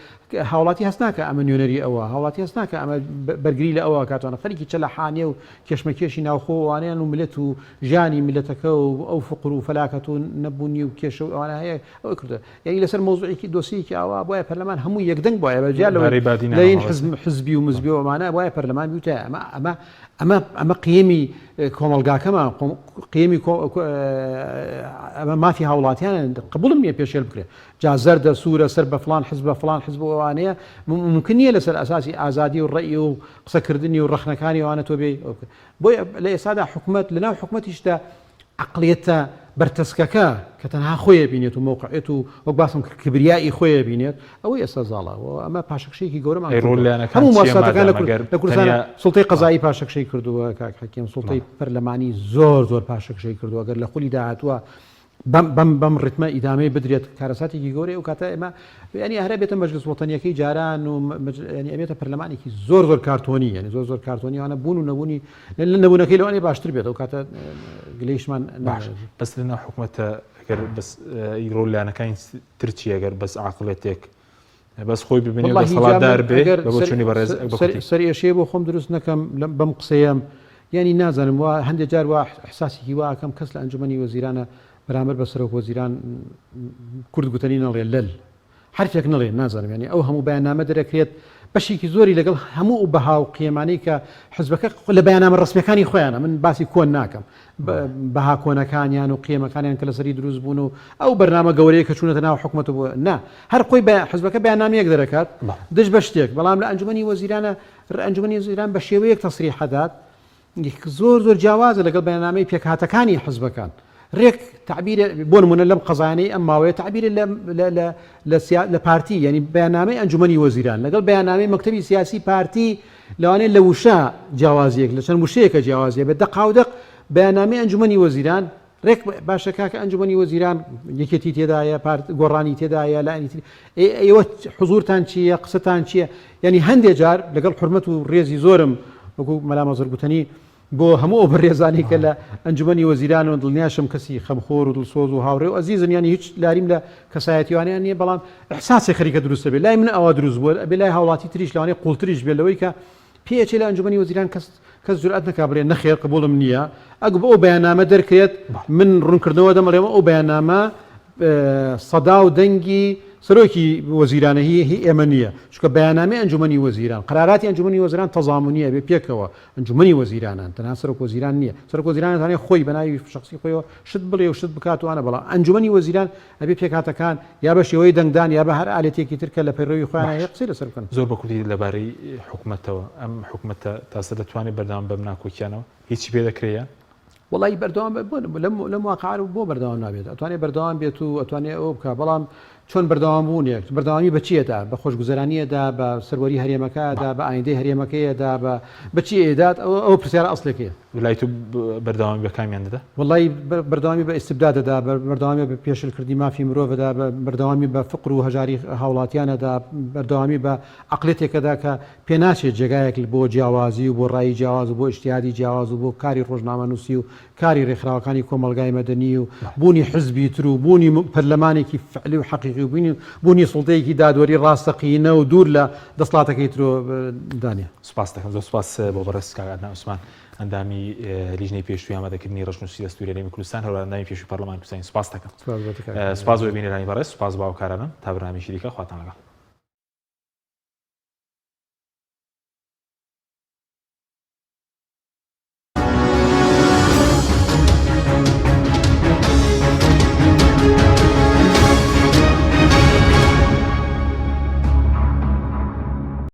هاوڵاتی هەست ناکە ئەمە نوێنەری ئەوە هاوڵاتی هەست ناکە ئەمە بەرگری لە ئەوە کاتوانە خەریکی چەلەحانێ و کێشمەکێشی ناوخۆوانیان و ملت و ژیانی ملەتەکە و ئەو فقر و فەلاکەت و نەبوونی و کێشە و ئەوانە هەیە ئەوەی کردووە یانی لەسەر مەوزوعێکی دۆسیەکی ئاوا بۆیە پەرلەمان هەموو یەکدەنگ بۆیە بە جیا لەوەی لەین حزب حزبی و مزبی و ئەمانە بۆیە پەرلەمان بیوتە ئەمە ئەمە ئەمە ئەمە قیمی کۆمەڵگاکەمان قیمی ئەمە مافی هاوڵاتیان قبوڵم نییە پێشێل بکرێت جا زەردە سوورە سەر بە فلان حزب بە فلان حزب ئەوانەیە ممکن نییە لەسەر ئەساسی ئازادی و ڕەئی و قسەکردنی و ڕەخنەکانی ئەوانە تۆ بێ بۆیە لە ئێستادا حکومەت لەناو حکومەتیشدا عەقڵیەتە بەرتەسکەکە کە تەنها خۆی ئەبینێت و مەوقعیەت و وەک باسم کرد کبریائی خۆی ئەبینێت ئەوەی ئێستا زاڵە و ئەمە پاشەکشەیەکی گەورەمان ئەی ڕۆڵ کردووە لایەنەکان هەموو چییە موسساتەکان مادام لە کورد ئەگەر لە کوردستان تەنیا سوڵتەی قەزایی پاشەکشەی کردووە کاک حەکیم سوڵتەی پەرلەمانی زۆر زۆر پاشەکشەی کردووە گەر لە خولی داهاتووە بەم بەم بەم ڕیتمە ئیدامەی بدرێت کارەساتێکی گەورەیە ئەو کاتە ئێمە یانی هەر ئەبێتە مەجلس وەتەنیەکەی جاران و ینی ئەبێتە پەرلەمانێکی زۆر زۆر کارتۆنی یعنی زۆر زۆر کارتۆنی وانە بوون و نەبوونی لە نەبوونەکەی لەوانەیە باشتر بێت ئەو کاتە گلەیشمان باش بەس لەناو حکومەتە ئەگەر بەس ڕۆل لایەنەکانی تر چییە گەر بەس عاقڵێتێک بەس خۆی ببینێ و دەسەڵاتدار بێ بە بۆچوونی بەڕێز بە کورتی. سەرئێشەیە بۆ خۆم دروست نەکەم بەم قسەیەم یانی نازانم وا هەندێک جار وا ئیحساسێکی وا ئەکەم کەس لە ئەنجومەنی وەزیرانە بەرامبەر بە سەرۆک وەزیران کورد گوتەنی نەڵێ لەل حەرفێک نەڵێ نازانم یانی ئەو هەموو بەیاننامە دەرەکرێت بەشێکی زۆری لەگەڵ هەموو ئەو بەها و قیەمانەی کە حزبەکە لە بەیاننامە ڕەسمیەکانی خۆیانە من باسی کۆن ناکەم بەها کۆنەکانیان و قیەمەکانیان کە لەسەری دروست بوون و ئەو بەرنامە گەورەیە کە چوونەتە ناو حکومەت بوو نا هەر خۆی بە حزبەکە بەیاننامەیەک دەرەکات دژ بە شتێک بەڵام لە ئەنجومەنی وەزیرانە ئەنجومەنی وەزیران بە شێوەیەک تەسریح ئەدات زۆر زۆر جیاوازە لەگەڵ بەیاننامەی پێکهاتەکانی حزبەکان رێک تەعبیرە بۆ نمونە لەم قەزایانەی ئەم ماوەیە تەعبیرە لە لە لە لە سیا لە پارتی یعنی بەیاننامەی ئەنجومەنی وەزیران لەگەڵ بەیاننامەی مەکتەبی سیاسی پارتی لەوانەیە لە وشە جیاوازیەک لە چەند وشەیەکە جیاوازیە بێت دەقاودەق بەیاننامەی ئەنجومەنی وەزیران ڕێک باشە کاکە ئەنجومەنی وەزیران یەکێتی تێدایە پارت گۆڕانی تێدایە لایەنی تر ئێوە حزورتان چییە قسەتان چییە یعنی هەندێ جار لەگەڵ حرمەت و ڕێزی زۆرم وەکو مەلا مەزهەر گوتەنی بۆ هەموو ئەو بەڕێزانەی کە لە ئەنجومەنی وەزیران و دڵنیاشم کەسی خەمخۆر و دڵسۆز و هاوڕێ و ئەزیزن یانی هیچ لاریم لە کەسایەتیوانیان نییە بەڵام ئیحساسێک خەریکە دروست دەبێت لای من ئەوە دروست بووە ئەبێ لای هاوڵاتی تریش لەوانەیە قوڵتریش بێت لەوەی کە پێچێ لە ئەنجومەنی وەزیران کەس کەس جورئەت نەکا بڵێ نەخێر قبوڵم نییە ئەگ بۆ ئەو بەیاننامە دەرکرێت من ڕوونکردنەوە دەمەڵێم ئەو بەیاننامە سەدا و دەنگی سەرۆکی وەزیرانە هی هی ئێمە نییە چونکە بەیاننامەی ئەنجومەنی وەزیران قەراراتی ئەنجومەنی وەزیران تەزامونیە بێ پێکەوە ئەنجومەنی وەزیرانان تەنها سەرۆک وەزیران نییە سەرۆک وەزیران دەتوانێت خۆی بە ناوی شخصی خۆیەوە شت بڵێ و شت بکات وانە بەڵام ئەنجومەنی وەزیران ئەبێ پێکهاتەکان یا بە شێوەی دەنگدان یا بە هەر ئالێتێکی تر کە لە پەیڕەوی خۆیان هەیە قسەی لەسەر بکەن. زۆر بە کورتی لەبارەی حکومەتەوە ئەم حکومەتە تاسە دەتوانێت بەردەوام بەم ناکۆکیانەوە هیچی پێ دەکرێ یان؟ وەڵی بەردەوام بۆ لەم لەم واقعە بۆ بەردەوام نابێت ئەتوانێت بەردەوام بێت و ئەتوانێت ئەوە بکە بەڵام. چۆن بەردەوام بوونێک بەردەوامی بە چی ئەدا؟ بە خۆشگوزەرانی ئەدا، بە سەروەری هەرێمەکە ئەدا، بە ئایندەی هەرێمەکەی ئەدا، بە بە چی ئەیدات؟ ئەوە ئەوە پرسیارە ئەسڵیەکەیە. لای تۆ بەردەوامی بە کامیان دەدا؟ وەڵی بەردەوامی بە ئیستبداد دەدا، بەردەوامی بە پێشلکردنی مافی مرۆڤ دەدا، بەردەوامی بە فقر و هەژاری هاوڵاتیان ئەدا، بەردەوامی بە عەقڵیەتێک ئەدا کە پێناچێت جێگایەک بۆ جیاوازی و بۆ ڕای جیاواز و بۆ ئیجتیهادی جیاواز و بۆ کاری ڕۆژنامەنووسی و کاری رێکخراوەکانی کۆمەڵگای مەدەنی و بوونی حزبی تر و بوونی پەرلەمانێکی فعلی و حەقیقی و بوونی بوونی سوڵتەیەکی دادوەری ڕاستەقینە و دوور لە دەسڵاتەکەی ترۆ دانێ. سوپاست دەکەم. زۆر سوپاس بۆ بەڕێز کاک عەدنان عوسمان ئەندامی لیژنەی پێشووی ئامادەکردنی ڕەشنووسی دەستووری هەرێمی کوردستان هەروەها ئەندامی پێشووی پەرلەمانی کوردستانی سوپاست دەکەم. سوپاس بۆ تۆ کاک سوپاس بۆ بینەرانی بەڕێز سوپاس بۆ هاوکارانم تا بەرنامەیەکی دیکە خواتان لەگەڵ.